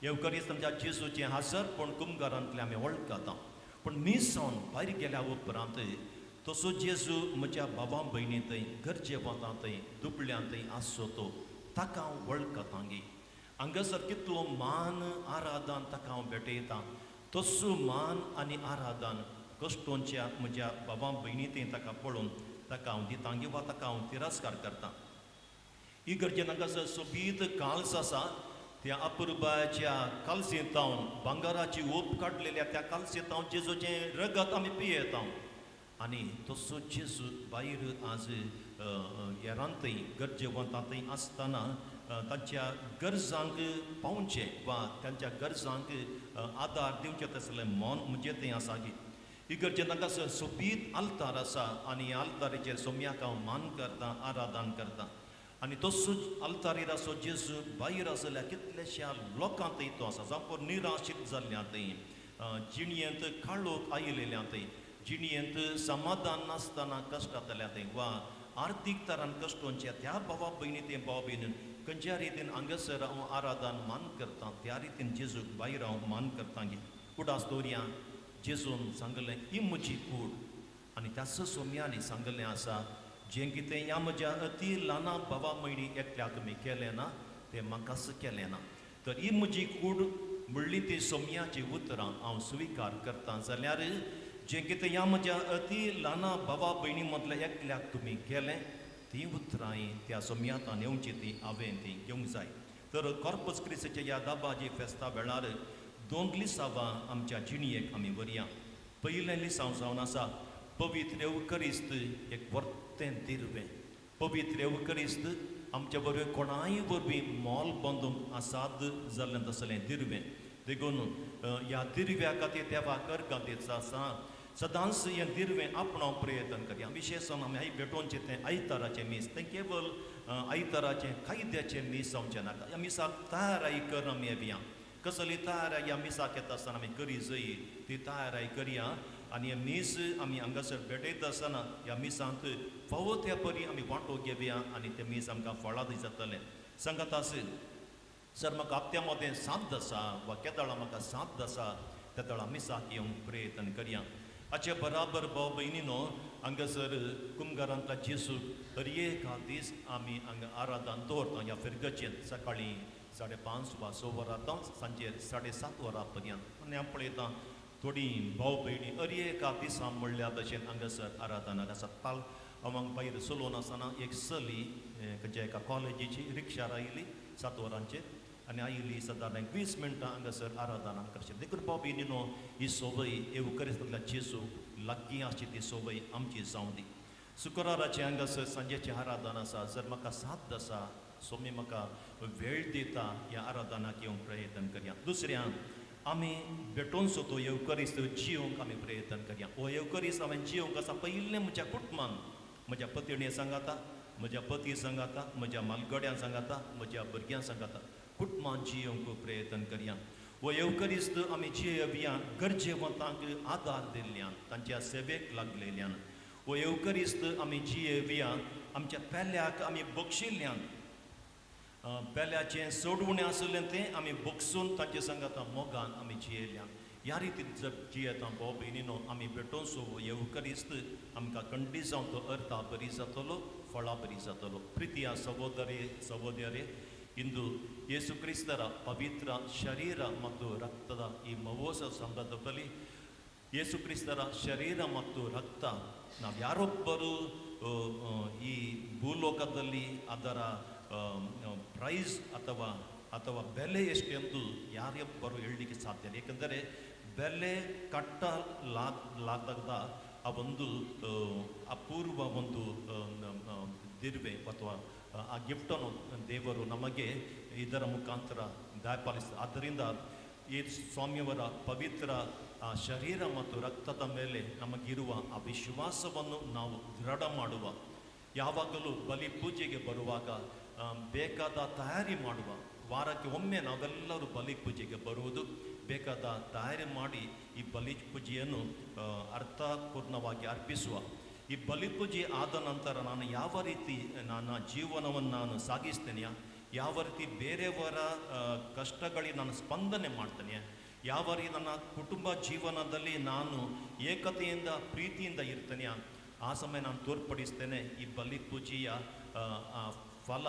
येवकरीच आमच्या जेजूचें हाजरपण कुमगारांतलें आमी वळखता, पूण मीस जावन भायर गेल्या उपरांत तसो जेजू म्हज्या बाबा भयणी थंय, गरजेवंतां थंय, दुबळ्यां थंय आसचो तो ताका हांव वळखता गी. हांगासर कितलो मान आराधन ताका हांव भेटयता, तसो मान आनी आराधन कश्टोंच्या म्हज्या बाबा भयणी थंय ताका पळोवन ताका हांव दिता गी वा ताका हांव तिरस्कार करता. इगर्जेन हांगासर सोबीत काल्स आसा, त्या अपुरबायाच्या कालसेंतावन भांगराची ओप काडलेल्या त्या कालसेंतावन जेजूचें रगत आमी पियेता. आनी तसो जेजू भायर आज हेरांतय गरजेवंतांतय आसतना तांच्या गरजांक पावचें वा तांच्या गरजांक आदार दिवचें तसलें मन म्हजें थंय आसा गी. इगर्जेन हांगासर सोबीत आल्तार आसा आनी ह्या आल्तारीचेर सोम्याक हांव मान करता, आराधन करता. आनी तसो आल्तारीर आसो जेजू भायर आसल्या कितल्याश्या लोकां थंय तो आसा, जावं निराशीत जाल्ल्या थंय, जिणयेंत काळोख आयिल्ल्या थंय, जिणयेंत समाधान नासतना कश्टांतल्या थंय वा आर्थीक तरान कश्टोंच्या त्या भावा भयणी ते भाव भयणीन खंयच्या रितीन हांगासर हांव आराधन मान करता त्या रितीन जेजूक भायर हांव मान करता गी. उडास दवरया, जेजून सांगलें ही म्हजी कूड आनी त्याच सोम्यांनी सांगलें आसा जें कितें ह्या म्हज्या अती ल्हाना भावा भयणी एकल्या तुमी केलें ना तें म्हाकाच केलें ना. तर ही म्हजी कूड म्हणली ती सोम्याची उतरां हांव स्विकार करता जाल्यार जें कितें ह्या म्हज्या अती ल्हाना भावा भयणी मदल्या एकल्याक तुमी केलें ती उतरांय त्या सोम्यातान येवची ती हांवें ती घेवंक जाय. तर कॉर्पस क्रिस्तीच्या ह्या दाबाजी फेस्ता वेळार दोन लिसांवां आमच्या जिणयेक आमी व्हरया. पयलें लिसांव जावन आसा पवित्र येवकरिस्त एक वर्तें दिर्वें. पवित्र येवकरिस्त आमच्या वरवीं कोणाय वरवीं मोल बांदूंक आसाद जाल्लें तसलें दिर्वें. देखून ह्या दिर्व्या खातीर देवाक अर्गां दीत आसा. सदांच हें दिर्वें आपणावंक प्रयत्न करया. विशेश आमी आई भेटोवचें तें आयताराचें मीस, तें केवल आयताराचें कायद्याचें मीस जावचें नाका. ह्या मिसाक तयाराय कर आमी येवया. कसली तयाराय ह्या मिसाक येता आसतना आमी करी जय ती तयाराय करया आनी हें मीस आमी हांगासर भेटयता आसतना ह्या मिसांत फावो त्या परी आमी वांटो घेवया आनी तें मीस आमकां फळादी जातलें. सांगात आस सर म्हाका हप्त्या मदें सात आसा वा केदळा म्हाका सात आसा तेदळा मिसाक येवंक प्रयत्न करया. हाचे बराबर भाव भयणीनो हांगासर कुमगारांतल्या जेजूक हर एक दीस आमी हांगा आराधन दवरता ह्या फिरगचेंत सकाळीं 5:30 वा 6 वरां जावन सांजेर 7:30 वरां पर्यंत. आनी हांव पळयतां थोडीं भाव भयणी हर एका दिसा म्हणल्या भशेन हांगासर आराधनाक आसा. काल हांव हांगा भायर चलोवन आसतना एक चली खंयच्या एका कॉलेजीची रिक्षार आयली 7 वरांचेर आनी आयली सादारण 20 मिनटां हांगासर आराधनाक करचें. देखून भाव भयणीनो ही संवय येवकरिस्तांतल्या जेजूक लागीं आसची ती संवय आमची जावं दी. शुक्राराचें हांगासर सांजेचें आराधन आसा. जर म्हाका साथ आसा स्वामी म्हाका वेळ दिता ह्या आराधनाक येवंक प्रयत्न करया. दुसऱ्या आमी भेटोवचो तो येवकरिस्त जियोंक आमी प्रयत्न करया. हो येवकरिस्त हांवें जियोंक आसा पयलें म्हज्या कुटुंबान, म्हज्या पतिणे सांगाता, म्हज्या पती सांगाता, म्हज्या मालगड्यां सांगाता, म्हज्या भुरग्यां सांगाता, कुटुंबान जियोंक प्रयत्न करया. हो येवकरिस्त आमी जियोवया गरजेवंतांक आदार दिल्ल्यान, तांच्या सेवेक लागलेल्यान. हो येवकरिस्त आमी जियोवया आमच्या पेल्याक आमी बक्षिल्ल्यान, पेल्याचें सोडवणें आशिल्लें तें आमी बक्षून तांचे सांगाता मोगान आमी जियेल्यान. ह्या रितीन जर जियेता भाव भयणीनो आमी भेटोवचो येवकरिस्त आमकां खंडीत जावन तो अर्था बरी जातलो, फळां बरी जातलो. प्रितिया सहोदरे ಸಹೋದರೇ, ಇಂದು ಯೇಸು ಕ್ರಿಸ್ತರ ಪವಿತ್ರ ಶರೀರ ಮತ್ತು ರಕ್ತದ ಈ ಮಹೋತ್ಸವ ಸಂದರ್ಭದಲ್ಲಿ ಯೇಸು ಕ್ರಿಸ್ತರ ಶರೀರ ಮತ್ತು ರಕ್ತ ನಾವು ಯಾರೊಬ್ಬರು ಈ ಭೂಲೋಕದಲ್ಲಿ ಅದರ ಪ್ರೈಸ್ ಅಥವಾ ಅಥವಾ ಬೆಲೆ ಎಷ್ಟೆಂದು ಯಾರೊಬ್ಬರು ಹೇಳಲಿಕ್ಕೆ ಸಾಧ್ಯ ಇಲ್ಲ. ಏಕೆಂದರೆ ಬೆಲೆ ಕಟ್ಟಲಾಗದ ಆ ಒಂದು ಅಪೂರ್ವ ಒಂದು ದಿರ್ವೆ ಅಥವಾ ಆ ಗಿಫ್ಟನ್ನು ದೇವರು ನಮಗೆ ಇದರ ಮುಖಾಂತರ ದಯಪಾಲಿಸ್ತಾರೆ. ಆದ್ದರಿಂದ ಈ ಸ್ವಾಮಿಯವರ ಪವಿತ್ರ ಆ ಶರೀರ ಮತ್ತು ರಕ್ತದ ಮೇಲೆ ನಮಗಿರುವ ಆ ವಿಶ್ವಾಸವನ್ನು ನಾವು ದೃಢ ಮಾಡುವ, ಯಾವಾಗಲೂ ಬಲಿ ಪೂಜೆಗೆ ಬರುವಾಗ ಬೇಕಾದ ತಯಾರಿ ಮಾಡುವ, ವಾರಕ್ಕೆ ಒಮ್ಮೆ ನಾವೆಲ್ಲರೂ ಬಲಿ ಪೂಜೆಗೆ ಬರುವುದು, ಬೇಕಾದ ತಯಾರಿ ಮಾಡಿ ಈ ಬಲಿ ಪೂಜೆಯನ್ನು ಅರ್ಥಪೂರ್ಣವಾಗಿ ಅರ್ಪಿಸುವ. ಈ ಬಲಿ ಪೂಜೆ ಆದ ನಂತರ ನಾನು ಯಾವ ರೀತಿ ನನ್ನ ಜೀವನವನ್ನು ನಾನು ಸಾಗಿಸ್ತೇನೆ, ಯಾವ ರೀತಿ ಬೇರೆಯವರ ಕಷ್ಟಗಳಿಗೆ ನಾನು ಸ್ಪಂದನೆ ಮಾಡ್ತೇನೆ, ಯಾವ ರೀತಿ ನನ್ನ ಕುಟುಂಬ ಜೀವನದಲ್ಲಿ ನಾನು ಏಕತೆಯಿಂದ ಪ್ರೀತಿಯಿಂದ ಇರ್ತೇನೆ, ಆ ಸಮಯ ನಾನು ತೋರ್ಪಡಿಸ್ತೇನೆ. ಈ ಬಲಿ ಪೂಜೆಯ ಫಲ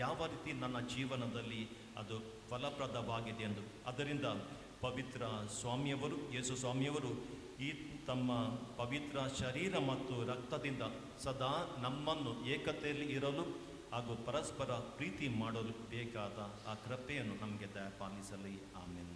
ಯಾವ ರೀತಿ ನನ್ನ ಜೀವನದಲ್ಲಿ ಅದು ಫಲಪ್ರದವಾಗಿದೆ ಎಂದು. ಅದರಿಂದ ಪವಿತ್ರ ಸ್ವಾಮಿಯವರು, ಯೇಸು ಸ್ವಾಮಿಯವರು ಈ ತಮ್ಮ ಪವಿತ್ರ ಶರೀರ ಮತ್ತು ರಕ್ತದಿಂದ ಸದಾ ನಮ್ಮನ್ನು ಏಕತೆಯಲ್ಲಿ ಇರಲು ಹಾಗೂ ಪರಸ್ಪರ ಪ್ರೀತಿ ಮಾಡಲು ಬೇಕಾದ ಆ ಕೃಪೆಯನ್ನು ನಮಗೆ ದಯಪಾಲಿಸಲಿ. ಆಮೇನ್.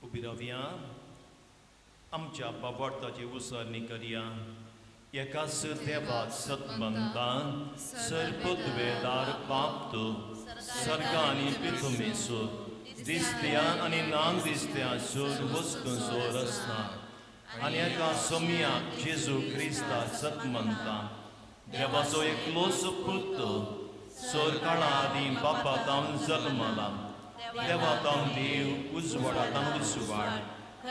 उबी रावया, आमच्या बाबार्थाची उसरणी करया. एकाच देवाक सतमंता सरपदवेदार बाप तूं, सर्ग आनी पिथुमेसू दिसत्या आनी ना दिसत्या सोर वस्तूंचो रचना, आनी एका सोमयाक जेजू क्रिस्ताक सतमंता देवाचो एकलोच पुत, सोर काळा आदीं बापा तावन जल्मला, देवा तावन देव, उजवाडा तावन उजवाड,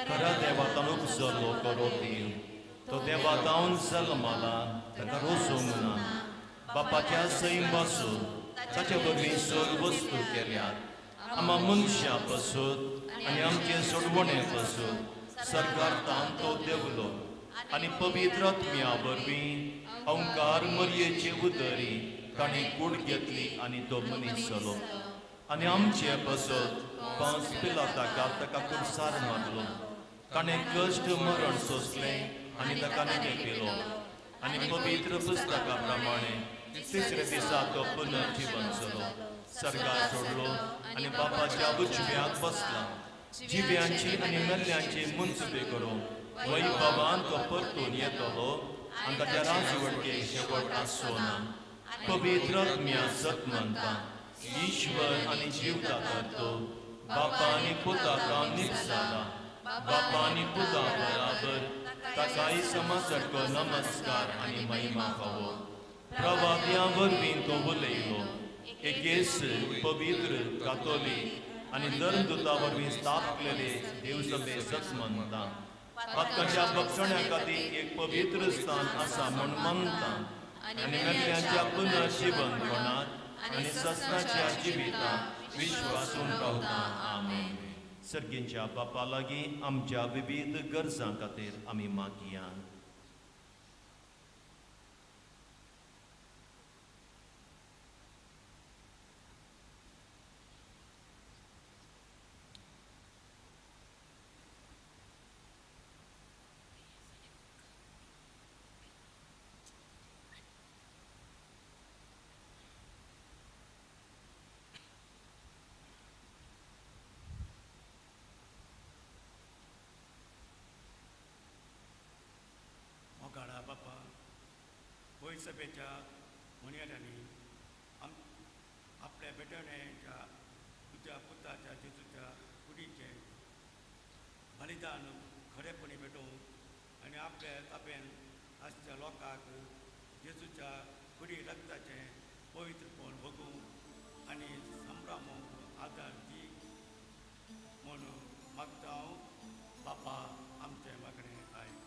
खरा देवा तावन उपजलो करो देव, तो देवा तावन जल्मला, ताका रोसूंक ना, बापाच्या सैम पासून ताचे वरवीं सोर वस्तू केल्यात, आमा मनशां पासून आनी आमचे सोडवणे पासून सरकार तावन तो देवलो, आनी पवित्र आत्म्या वरवीं अंकार मरयेचे उदरी ताणें कूड घेतली आनी तो मनीस जालो, आनी आमचे पासत पांच पिलाताका ताका कुर्सार मारलो, ताणें कश्ट मरण सोंसलें आनी ताका निगे केलो, आनी पवित्र पुस्तका प्रमाणे तिसरे दिसा तो पुनर्जीवन जालो, सर्गार सोडलो आनी बापाच्या उजव्याक बसला, जिव्यांची आनी मेल्ल्यांची मुंचबे करूं वैभवान तो परतून येतलो आनी ताच्या राजवटकेक शेवट आसचो ना. पवित्र आत्म्या सत मानता, ईश्वर आनी जीवदाता तो, बापा आनी पुता तावन जाला, बापा आनी पुता बराबर ताकाय समासारको नमस्कार आनी महिमा फावो. प्रवाद्यां वरवीं तो उलयलो, एकेच पवित्र कातोलीक आनी धर्मदूता वरवीं स्थापलेले देवसभे सत मानता, पातकाच्या बक्षण्या खातीर एक पवित्र स्थान आसा म्हूण मानता, आनी मेल्ल्यांच्या पुनर्जिवनपणांत आनी सस्नाच्या जिवितांत विश्वासून रावता. आमेन. सर्गींच्या बापा लागीं आमच्या विविध गरजां खातीर आमी मागया. मोगाळा बापा, वयसभेच्या म्हणयाऱ्यांनी आपल्या भेटवण्याच्या तुज्या पुताच्या जेजूच्या कुडीचें बलिदान खरेपणी भेटोवंक आनी आपल्या ताब्यान आसच्या लोकांक जेजूच्या कुडी रक्ताचें पवित्रपण भोगूंक आनी संभ्रमूंक आदार दी म्हूण मागता हांव. बापा आमचें मागणें आयक.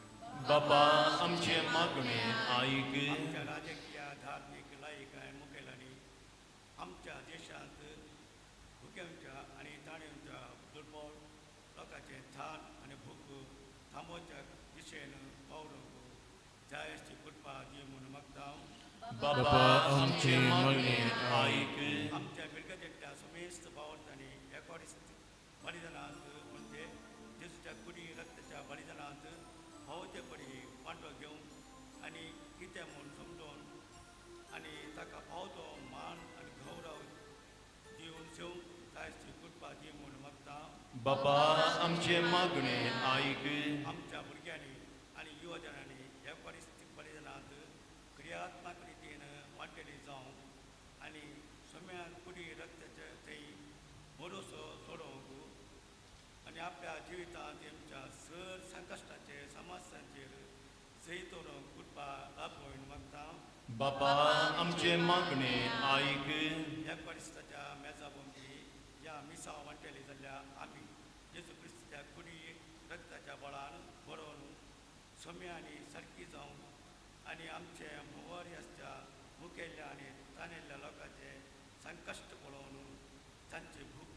बाबा आमचें मागणें आयक. आमच्या राजकीय धार्मीक लायक आनी मुखेलांनी आमच्या देशांत भुकेवच्या आनी ताणेवच्या दुर्बळ लोकांचें थान आनी भूक थांबोवच्या दिशेन वावरूंक जाय अशी कृपा दी म्हूण मागता हांव. बाबा आमचें मागणें आयक. आमच्या बिरगजेंतल्या समेस्त भावार्थांनी एकोरिस्त बलिदानांत म्हणजे जेजूच्या कुडी रक्ताच्या बलिदानांत फावो पडी वांटो घेवन आनी कितें म्हूण समजून आनी ताका फावो तो मान आनी गौरव दिवन सेवंक जाय ती कृपा दी म्हूण मागता. बाबा आमचे मागणे आयक. आमच्या भुरग्यांनी आनी युवजनांनी ह्या परिस्थिती परिजनांत क्रियात्मक रितीन वांटेली जावंक आनी सोम्या कुडी रक्ताचे थंय भरोसो सोडोवंक आनी आपल्या जिवितांत आमच्या सर संकश्टाचेर समस्यांचेर जैत दवरूंक कृपा दाखोवन मागता. बाबा आमचे मागणे आयक. ह्या परिस्थितीच्या मेजा भोंवती ह्या मिसांव वांटेली जाल्ल्या आमी जेजू क्रिस्ताच्या कुडी रक्ताच्या बळान बरोवन सोम्या आनी सारकी जावंक आनी आमचे मोवारी आसच्या मुखेल्ल्या आनी ताणेल्ल्या लोकांचे संकश्ट पळोवन तांची भूक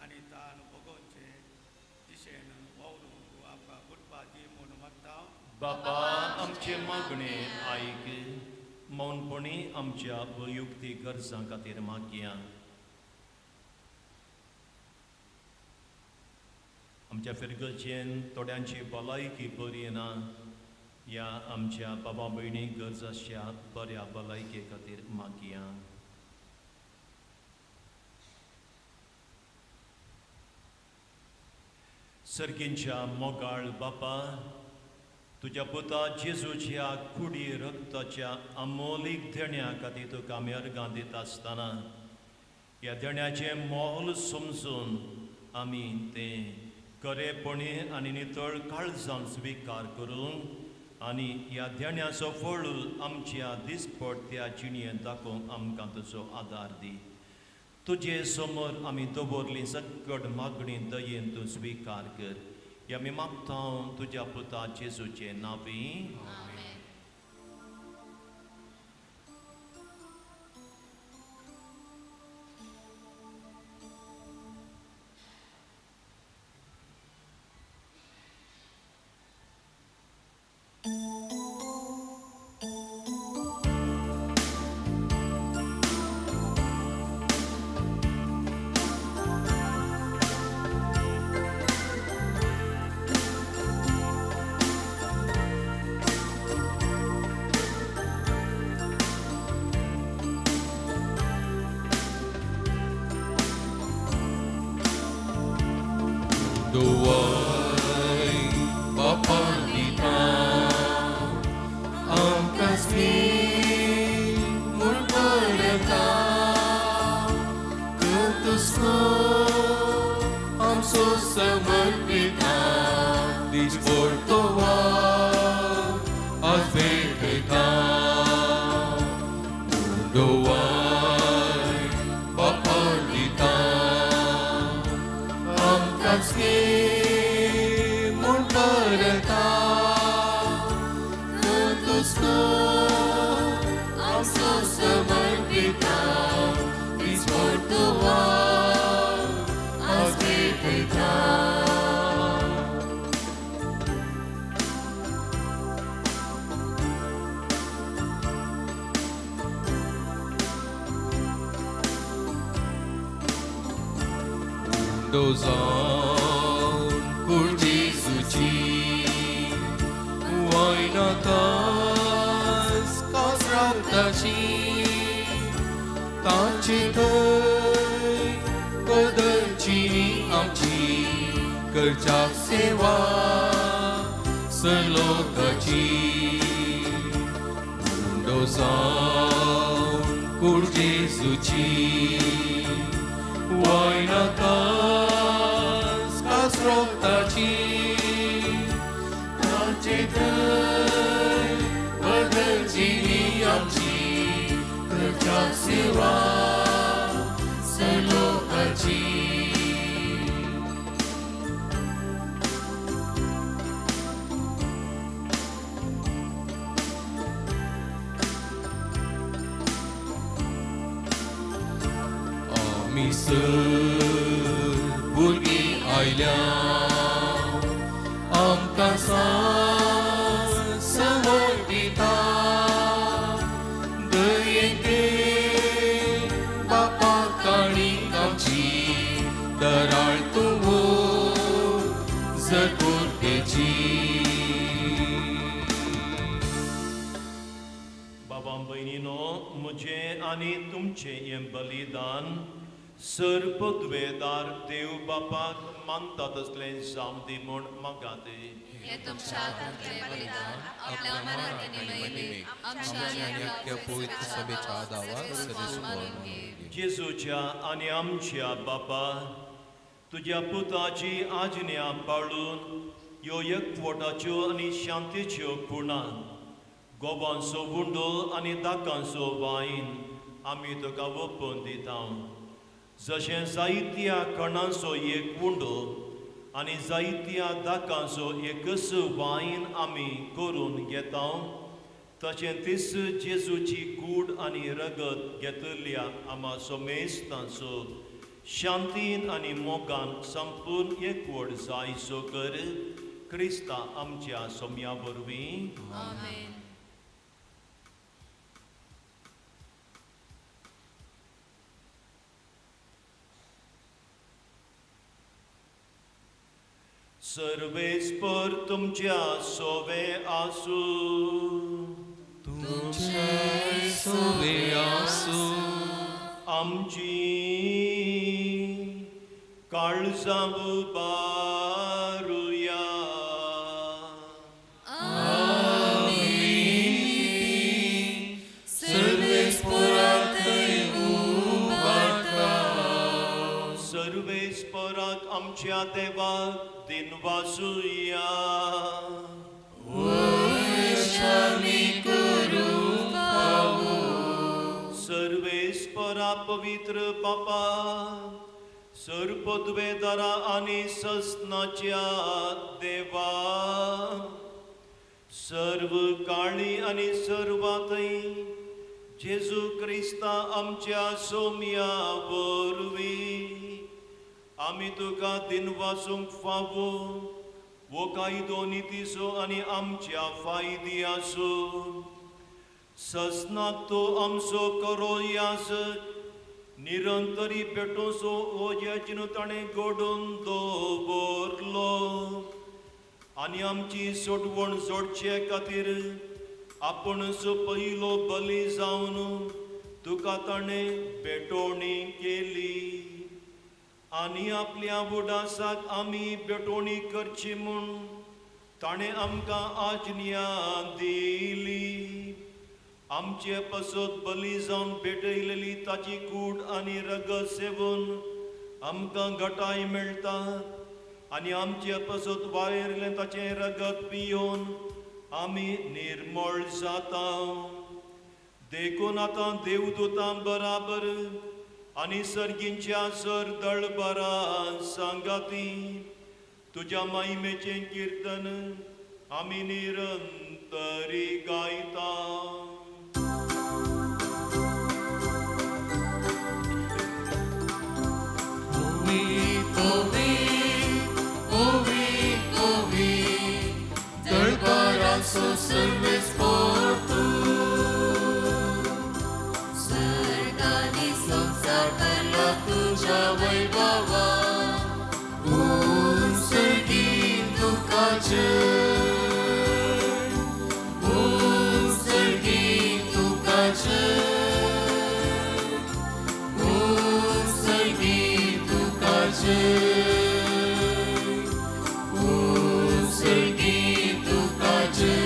आनी ताण भोगोवचे दिशेन वावरूंक आमकां कृपा दी म्हूण मागता. बाबा आमचे मागणे आयक. मौनपणी आमच्या वैयक्तीक गरजां खातीर मागया. आमच्या फिरगर्जेन थोड्यांची भलायकी बरी ना, ह्या आमच्या बाबा भयणीक गरज आसच्या बऱ्या भलायके खातीर मागया. सर्गींच्या मोगाळ बापा, तुज्या पुता जेजूच्या कुडी रक्ताच्या अमोलीक देण्या खातीर तुका आमी अर्गां दिता आसतना ह्या देण्याचें मोल समजून आमी तें खरेपणी आनी नितळ काळजान स्विकार करून आनी ह्या देण्याचो फळ आमच्या दिसपडत्या जिणेंत दाखोवंक आमकां तुजो आदार दी. तुजे समोर आमी दवरली सकट मागणी दयेन तूं स्विकार कर. ह्या आमी मागता तुज्या पुता जेजूचे नांवी. Duway papangita ang kasni murparata kutusno ang susamarpita disportowa asbekita Duway papangita ang kasni Dozan kurdizuci Wainakas kasratachi Tachi बदलची आमची करच्या सेवा सलोकाची डोजान कुर्जेजुची वायनाकास कासरोताची ताचे थंय बदलची आमची करच्या सेवा सलोकाची. आमी सर भुरगीं आयल्या आमकां समर्पिता दयेते बापा काणी आमची दराळ तूं जगुरतेची. बाबा भयणीनो, म्हजें आनी तुमचें हें बलिदान सर्पद्वेदार देव बापाक मानता तसलें जावं दी म्हूण मागात. हे तुमच्या हातांतलें बलिदान आपल्या मराठी महिमेक आमच्या आनी अख्ख्या पवित्र सभेच्या आदावार सदीस मानून घे. जेजूच्या आनी आमच्या बापा तुज्या पुताची आज्ञा पाळून ह्यो एकवटाच्यो आनी शांतीच्यो खुणा गोबांचो उंडो आनी दाकांचो वायन आमी तुका ओपून दिता. जशें जायत्या कणांचो एक उंडो आनी जायत्या दाकांचो एकच वायन आमी करून घेता तशें तीच जेजूची कूड आनी रगत घेतल्या आमा सोमेस्तांचो शांतीन आनी मोगान संपूर्ण एकवट जायसो कर क्रिस्ता आमच्या सोम्या वरवीं. आमेन. सर्वेस्पर तुमच्या सोवे आसूं. तुमचे सोवे आसूं. आमची काळजां उबारुया. सर्वेस्पराक आमच्या देवाक दिनवासुया. सर्वेस्परा पवित्र बापा सर्पद्वेदारा आनी ससनाच्या देवा सर्व काळी आनी सर्वांतय जेजू क्रिस्ता आमच्या सोम्या वरवीं आमी तुका दिनवासूंक फावो वो कायदो नितीचो आनी आमच्या फायद्याचो. ससनाक तो आमचो करो याजक निरंतरी पेटोसो हो यज्ञ ताणें घडोवन दवरलो आनी आमची सोडवण जोडचे खातीर आपूणच पयलो बली जावन तुका ताणें भेटवणी केली आनी आपल्या उडासाक आमी भेटवणी करची म्हूण ताणें आमकां आज्ञा दिली. आमचे पासत बली जावन भेटयलेली ताची कूड आनी रगत सेवून आमकां घटाय मेळटा आनी आमचे पासत वायरलें ताचें रगत पियोवन आमी निर्मळ जाता. देखून आतां देवदूतां बराबर आनी सर्गींच्या सर दळबरां सांगाती तुज्या महिमेचें किर्तन आमी निरंतरी गायता. स्वर्ग आनी संवसार भरलो तुज्या वैभवान. उंच तुका जय, उंच तुका जय, उंच तुका जय, उंच तुका जय.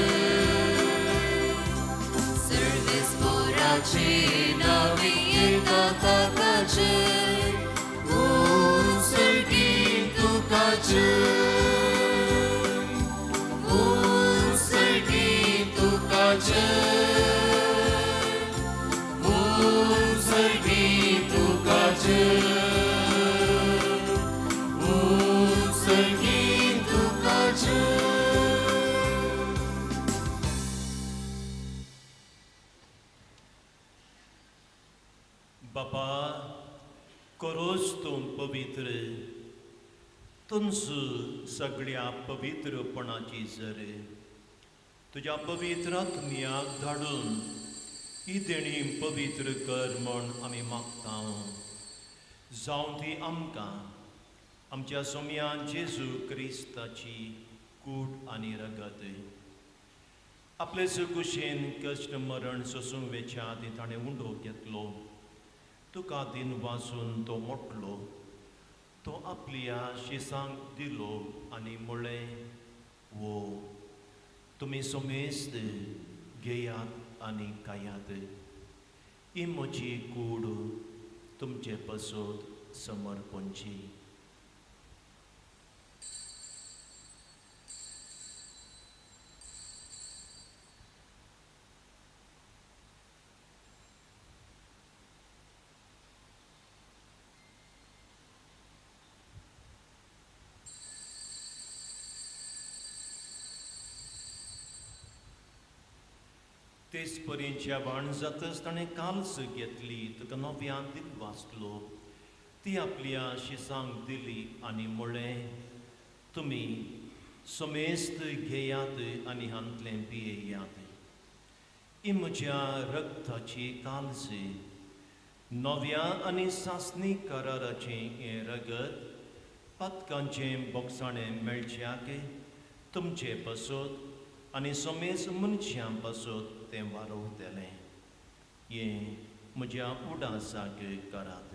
सर्वेस्पराचे नांवे येता ताका जय. उंच तुका जय, उंच तुका जय, उंच तुका जय, उंच तुका जय. बापा करोच तूं पवित्र तुंच सगळ्या पवित्रपणाची जर तुज्या पवित्र आत्म्याक धाडून ही देणी पवित्र कर म्हूण आमी मागता. जावं ती आमकां आमच्या सोम्या जेजू क्रिस्ताची कूड आनी रगत. आपले कुशेन कश्ट मरण सोसूंक वेच्या आदीं ताणें उंडो घेतलो. तुका दिन वाचून तो मोटलो, तो आपल्या शिसांक दिलो आनी म्हळें, वो तुमी समेस्त घेयात आनी खायात, ही म्हजी कूड तुमचे पासत समर्पणची. तेच परी जेवण जातच ताणें काल्स घेतली, तुका नव्यान दिल वाचलो, ती आपल्या शिसांक दिली आनी म्हळें, तुमी समेस्त घेयात आनी हांतलें पियेयात, ही म्हज्या रक्ताची काल्स, नव्या आनी सासणी कराराचें हें रगत पातकांचें बोगसाणें मेळच्याक तुमचे पासत आनी समेज मनशां पासत तें वारोवतलें. हें म्हज्या उडासाक करात.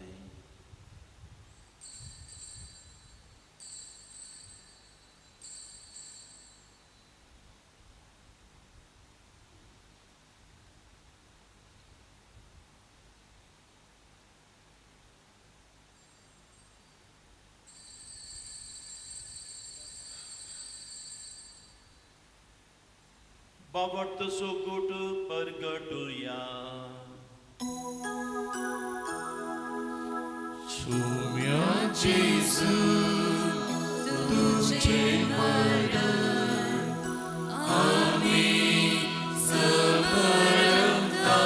बाबट सुगूट परगटुया. सुम्या जेजू तुझे मरण आमी समरता,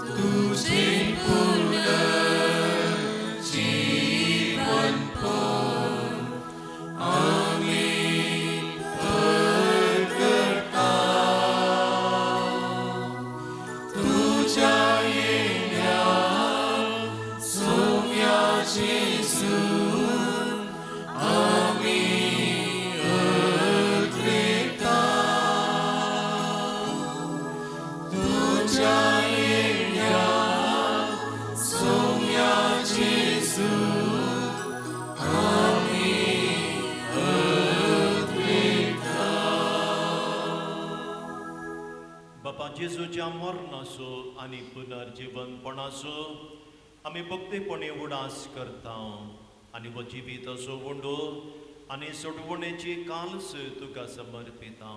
तुझे पुनर्जीवनपण आमी परगटा, तुझ्या येण्या सोम्या जेजू आमी अग्रेता, तुझ्या येण्या सोम्या जेजू आमी अग्रेता. बापा जेजूच्या मरणाचो आनी पुनर्जीवनपणाचो आमी भक्तीपणी उडास करता आनी हो जिवीत असो उंडो आनी सोडवणेची काल्स तुका समर्पिता.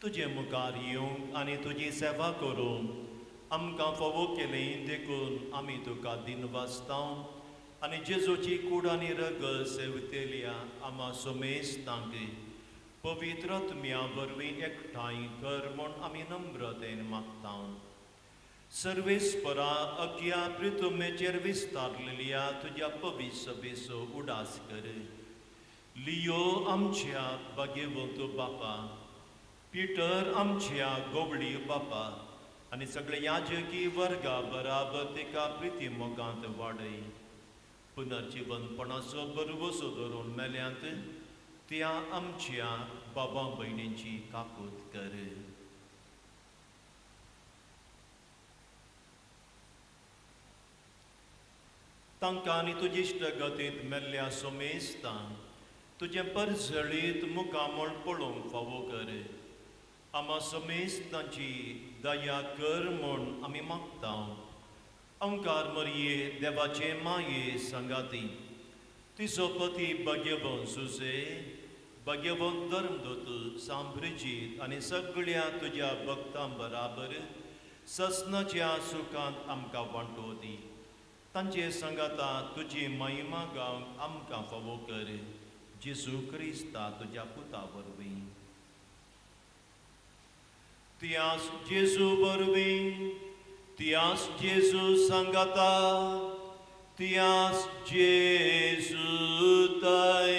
तुजे मुखार येवंक आनी तुजी सेवा करूंक आमकां फावो केली देखून आमी तुका दिनवासता आनी जेजूची कूड आनी रगत सेवतेल्या आमा समेस्तांक पवित्र आत्म्या वरवीं एकठांय कर म्हूण आमी नम्रतेन मागता. सर्वेस्परा अख्या प्रितुमेचेर विस्तारलेल्या तुज्या पवित्र सभेचो उडास कर. लियो आमच्या भाग्यवंत बापा, पिटर आमच्या गोवळी बापा आनी सगळे याजकी वर्गा बराबर तिका प्रिती मोगांत वाडय. पुनर्जीवनपणाचो बरवसो धरून मेल्यांत त्या आमच्या बाबा भयणींची काकूत कर. तांकां आनी तुजी इश्टगतींत मेल्ल्या सोमेस्तांक तुजें परजळीत मुखामळ पळोवंक फावो कर. आमा समेस्तांची दया कर म्हूण आमी मागता. अंकार मरये देवाचे माये सांगाती तिचो पती भाग्यवंत सुसे, भाग्यवंत धर्मदूत सांब्रिजीत आनी सगळ्या तुज्या भक्तां बराबर ससनाच्या सुखांत आमकां वांटो दी. तांचे सांगाता तुजी महिमा गावंक आमकां फावो कर. जेजू क्रिस्ता तुज्या पुता वरवीं. त्यास जेजू वरवीं, त्यास जेजू सांगाता, त्यास जेजू ताय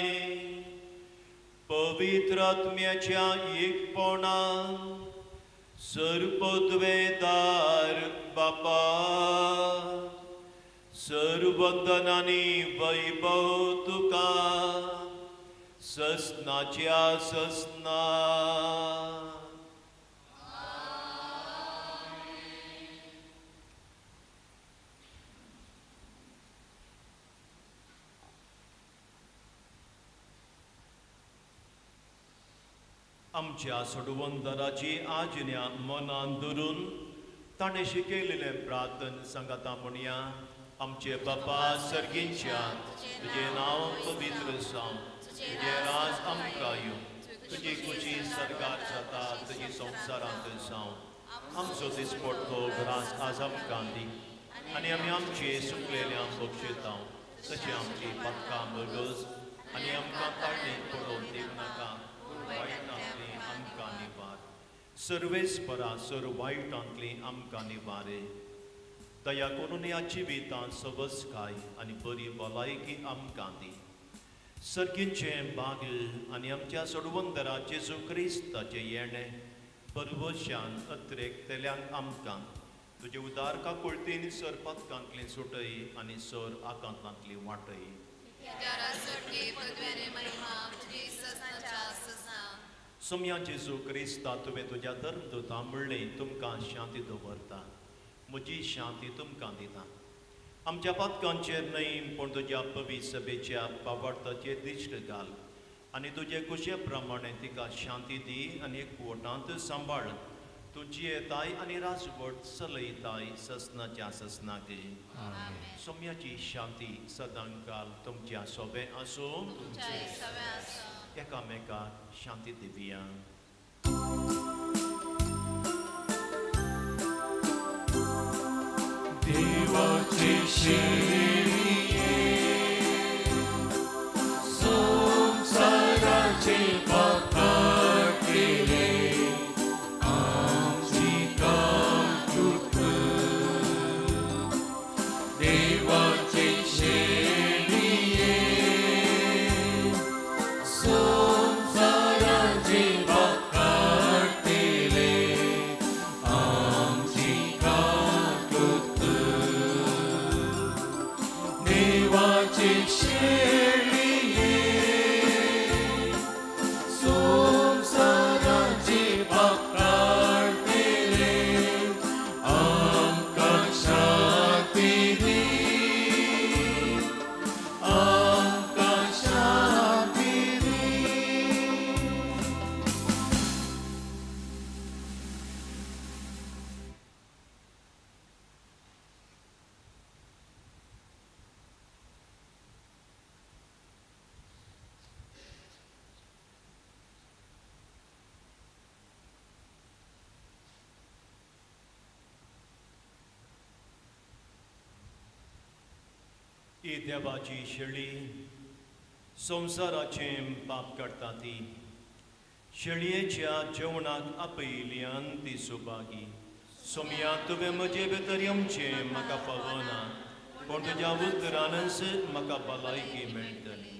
पवित्र आत्म्याच्या एकपणान सर्वपदवेदार बापा सर्वंदनानी वैभव तुका ससनाच्या ससना. आमच्या सोडवंदराची आज्ञा मनान धरून ताणें शिकयलेलें प्रार्थन सांगाता म्हणया. आमचे बापा सर्गींच्या, तुजें नांव पवित्र जावं, तुजें राज आमकां येवं, तुजी खुशी सर्गार जाता तुजी संवसारांत जावं. आमचो दिसपडतो ग्रास आज आमकां दी आनी आमी आमचे सुकलेल्या बक्षितां तशें आमची पातकां बगज आनी आमकां ताळणी पडोवन दिवं नाका, पूण वायटांतली आमकां निवार. सर्वेस परा सर वायटांतली आमकां निवारे. दया करून ह्या जिवितांत सबसकाय आनी बरी भलायकी आमकां दी. सर्गींचें बाग आनी आमच्या सोडवंदरा जेजू क्रिस्ताचें येणें परवशान अत्रेकतल्यांक आमकां तुजे उदार काकुळतीन सर पदकांतली सुटय आनी सर आकांतांतली वाटय. सोम्या जेजू क्रिस्ता, तुवें तुज्या धर्मदूता म्हणलें तुमकां शांती दवरता, म्हजी शांती तुमकां दिता. आमच्या पातकांचेर न्हय पूण तुज्या पवित्र सभेच्या पावार्थाचेर दिश्ट घाल आनी तुजे कुशे प्रमाणे तिका शांती दी आनी एकवटांत सांबाळ. तूं जियेताय आनी राजवट चलयताय ससनाच्या ससनाक. सोम्याची शांती सदांकाल तुमच्या सोबें आसूं. एकामेकाक शांती दिवया. देवाचे शेळये संवसाराचे पाप काडलेले आमची काकूट कर. देवाचे शेळये संवसाराचे पाप काडलेले आमची काकूट कर. देवाचे शेळये संवसाराचे पाप काडलेले आमकां शांती दी, आमकां शांती दी. ही देवाची शेळी संवसाराचें पाप काडटा ती शेळयेच्या जेवणाक आपयिल्ल्यान ती सुभागी. सोम्या तुवें म्हजे भितर येवचें म्हाका फावना, पूण तुज्या उतरानच म्हाका भलायकी मेळटली.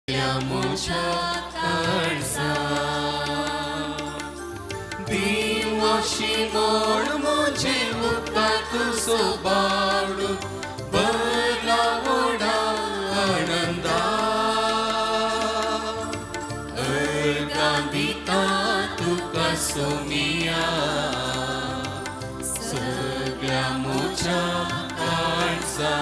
म्हज्या काळजा दिवाशी मोड म्हजे उपकार तुजो बावडू बरला वोडा आनंदा अर्गां दिता तुका सोमिया सगळ्या म्हज्या काळजा.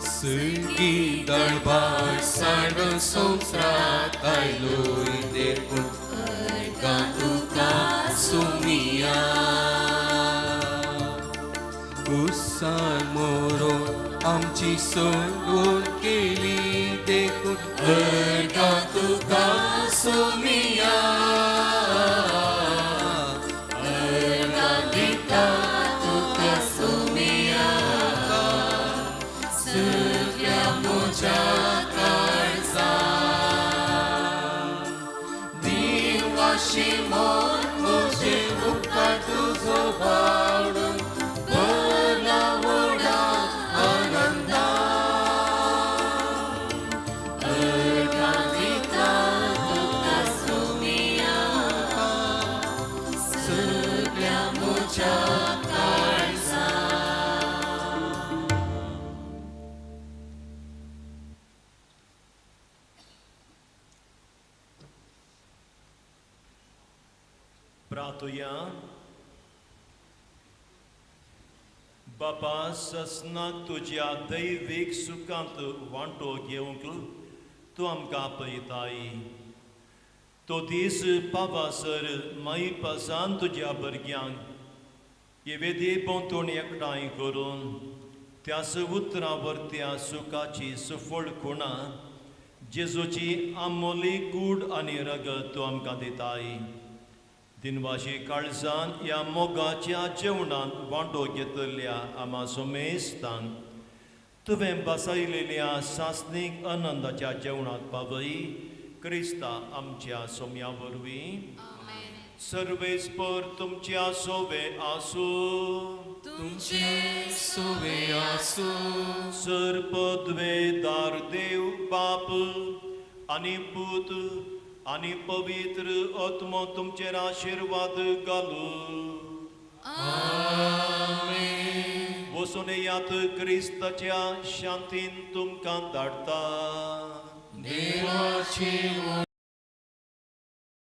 सुगी दळबार सांडून संवसारांत आयलोय देखून अर्गां तुका सोमिया कुसान मोरोन आमची सोडून केली देखून अर्गां तुका सोमिया अर्गां दिता तुका सोमिया सगळ्या म्हज्या काळजा दिवाशी मोर म्हजे उपकार तुजो बावडून भरला व्हडा आनंदा अर्गां दिता तुका सोमिया सगळ्या म्हज्या काळजा. प्रातुया. बापा, ससनाक तुज्या दैवीक सुखांत वांटो घेवंक तूं आमकां आपयताय. तो दीस पावासर माईपासान तुज्या भुरग्यांक हे वेदी भोंवतणी एकठांय करून त्याच उतरां वरत्या सुखाची सुफळ खुणा जेजूची आमोली कूड आनी रगत तूं आमकां दिताय. दिनवाशी काळजान ह्या मोगाच्या जेवणांत वांटो घेतल्या आमा सोमेस्तान तुवें बसयलेल्या सासणीक आनंदाच्या जेवणांत पावय, क्रिस्ता आमच्या सोम्या वरवीं. सर्वेस्पर तुमच्या सोवे आसूं. तुमचे सोवे आसूं. सर पदवेदार देव बाप आनी पूत आनी पवित्र आत्मो तुमचेर आशिर्वाद घालू. वचून येयात, क्रिस्ताच्या शांतीन तुमकां धाडटा. देवाची.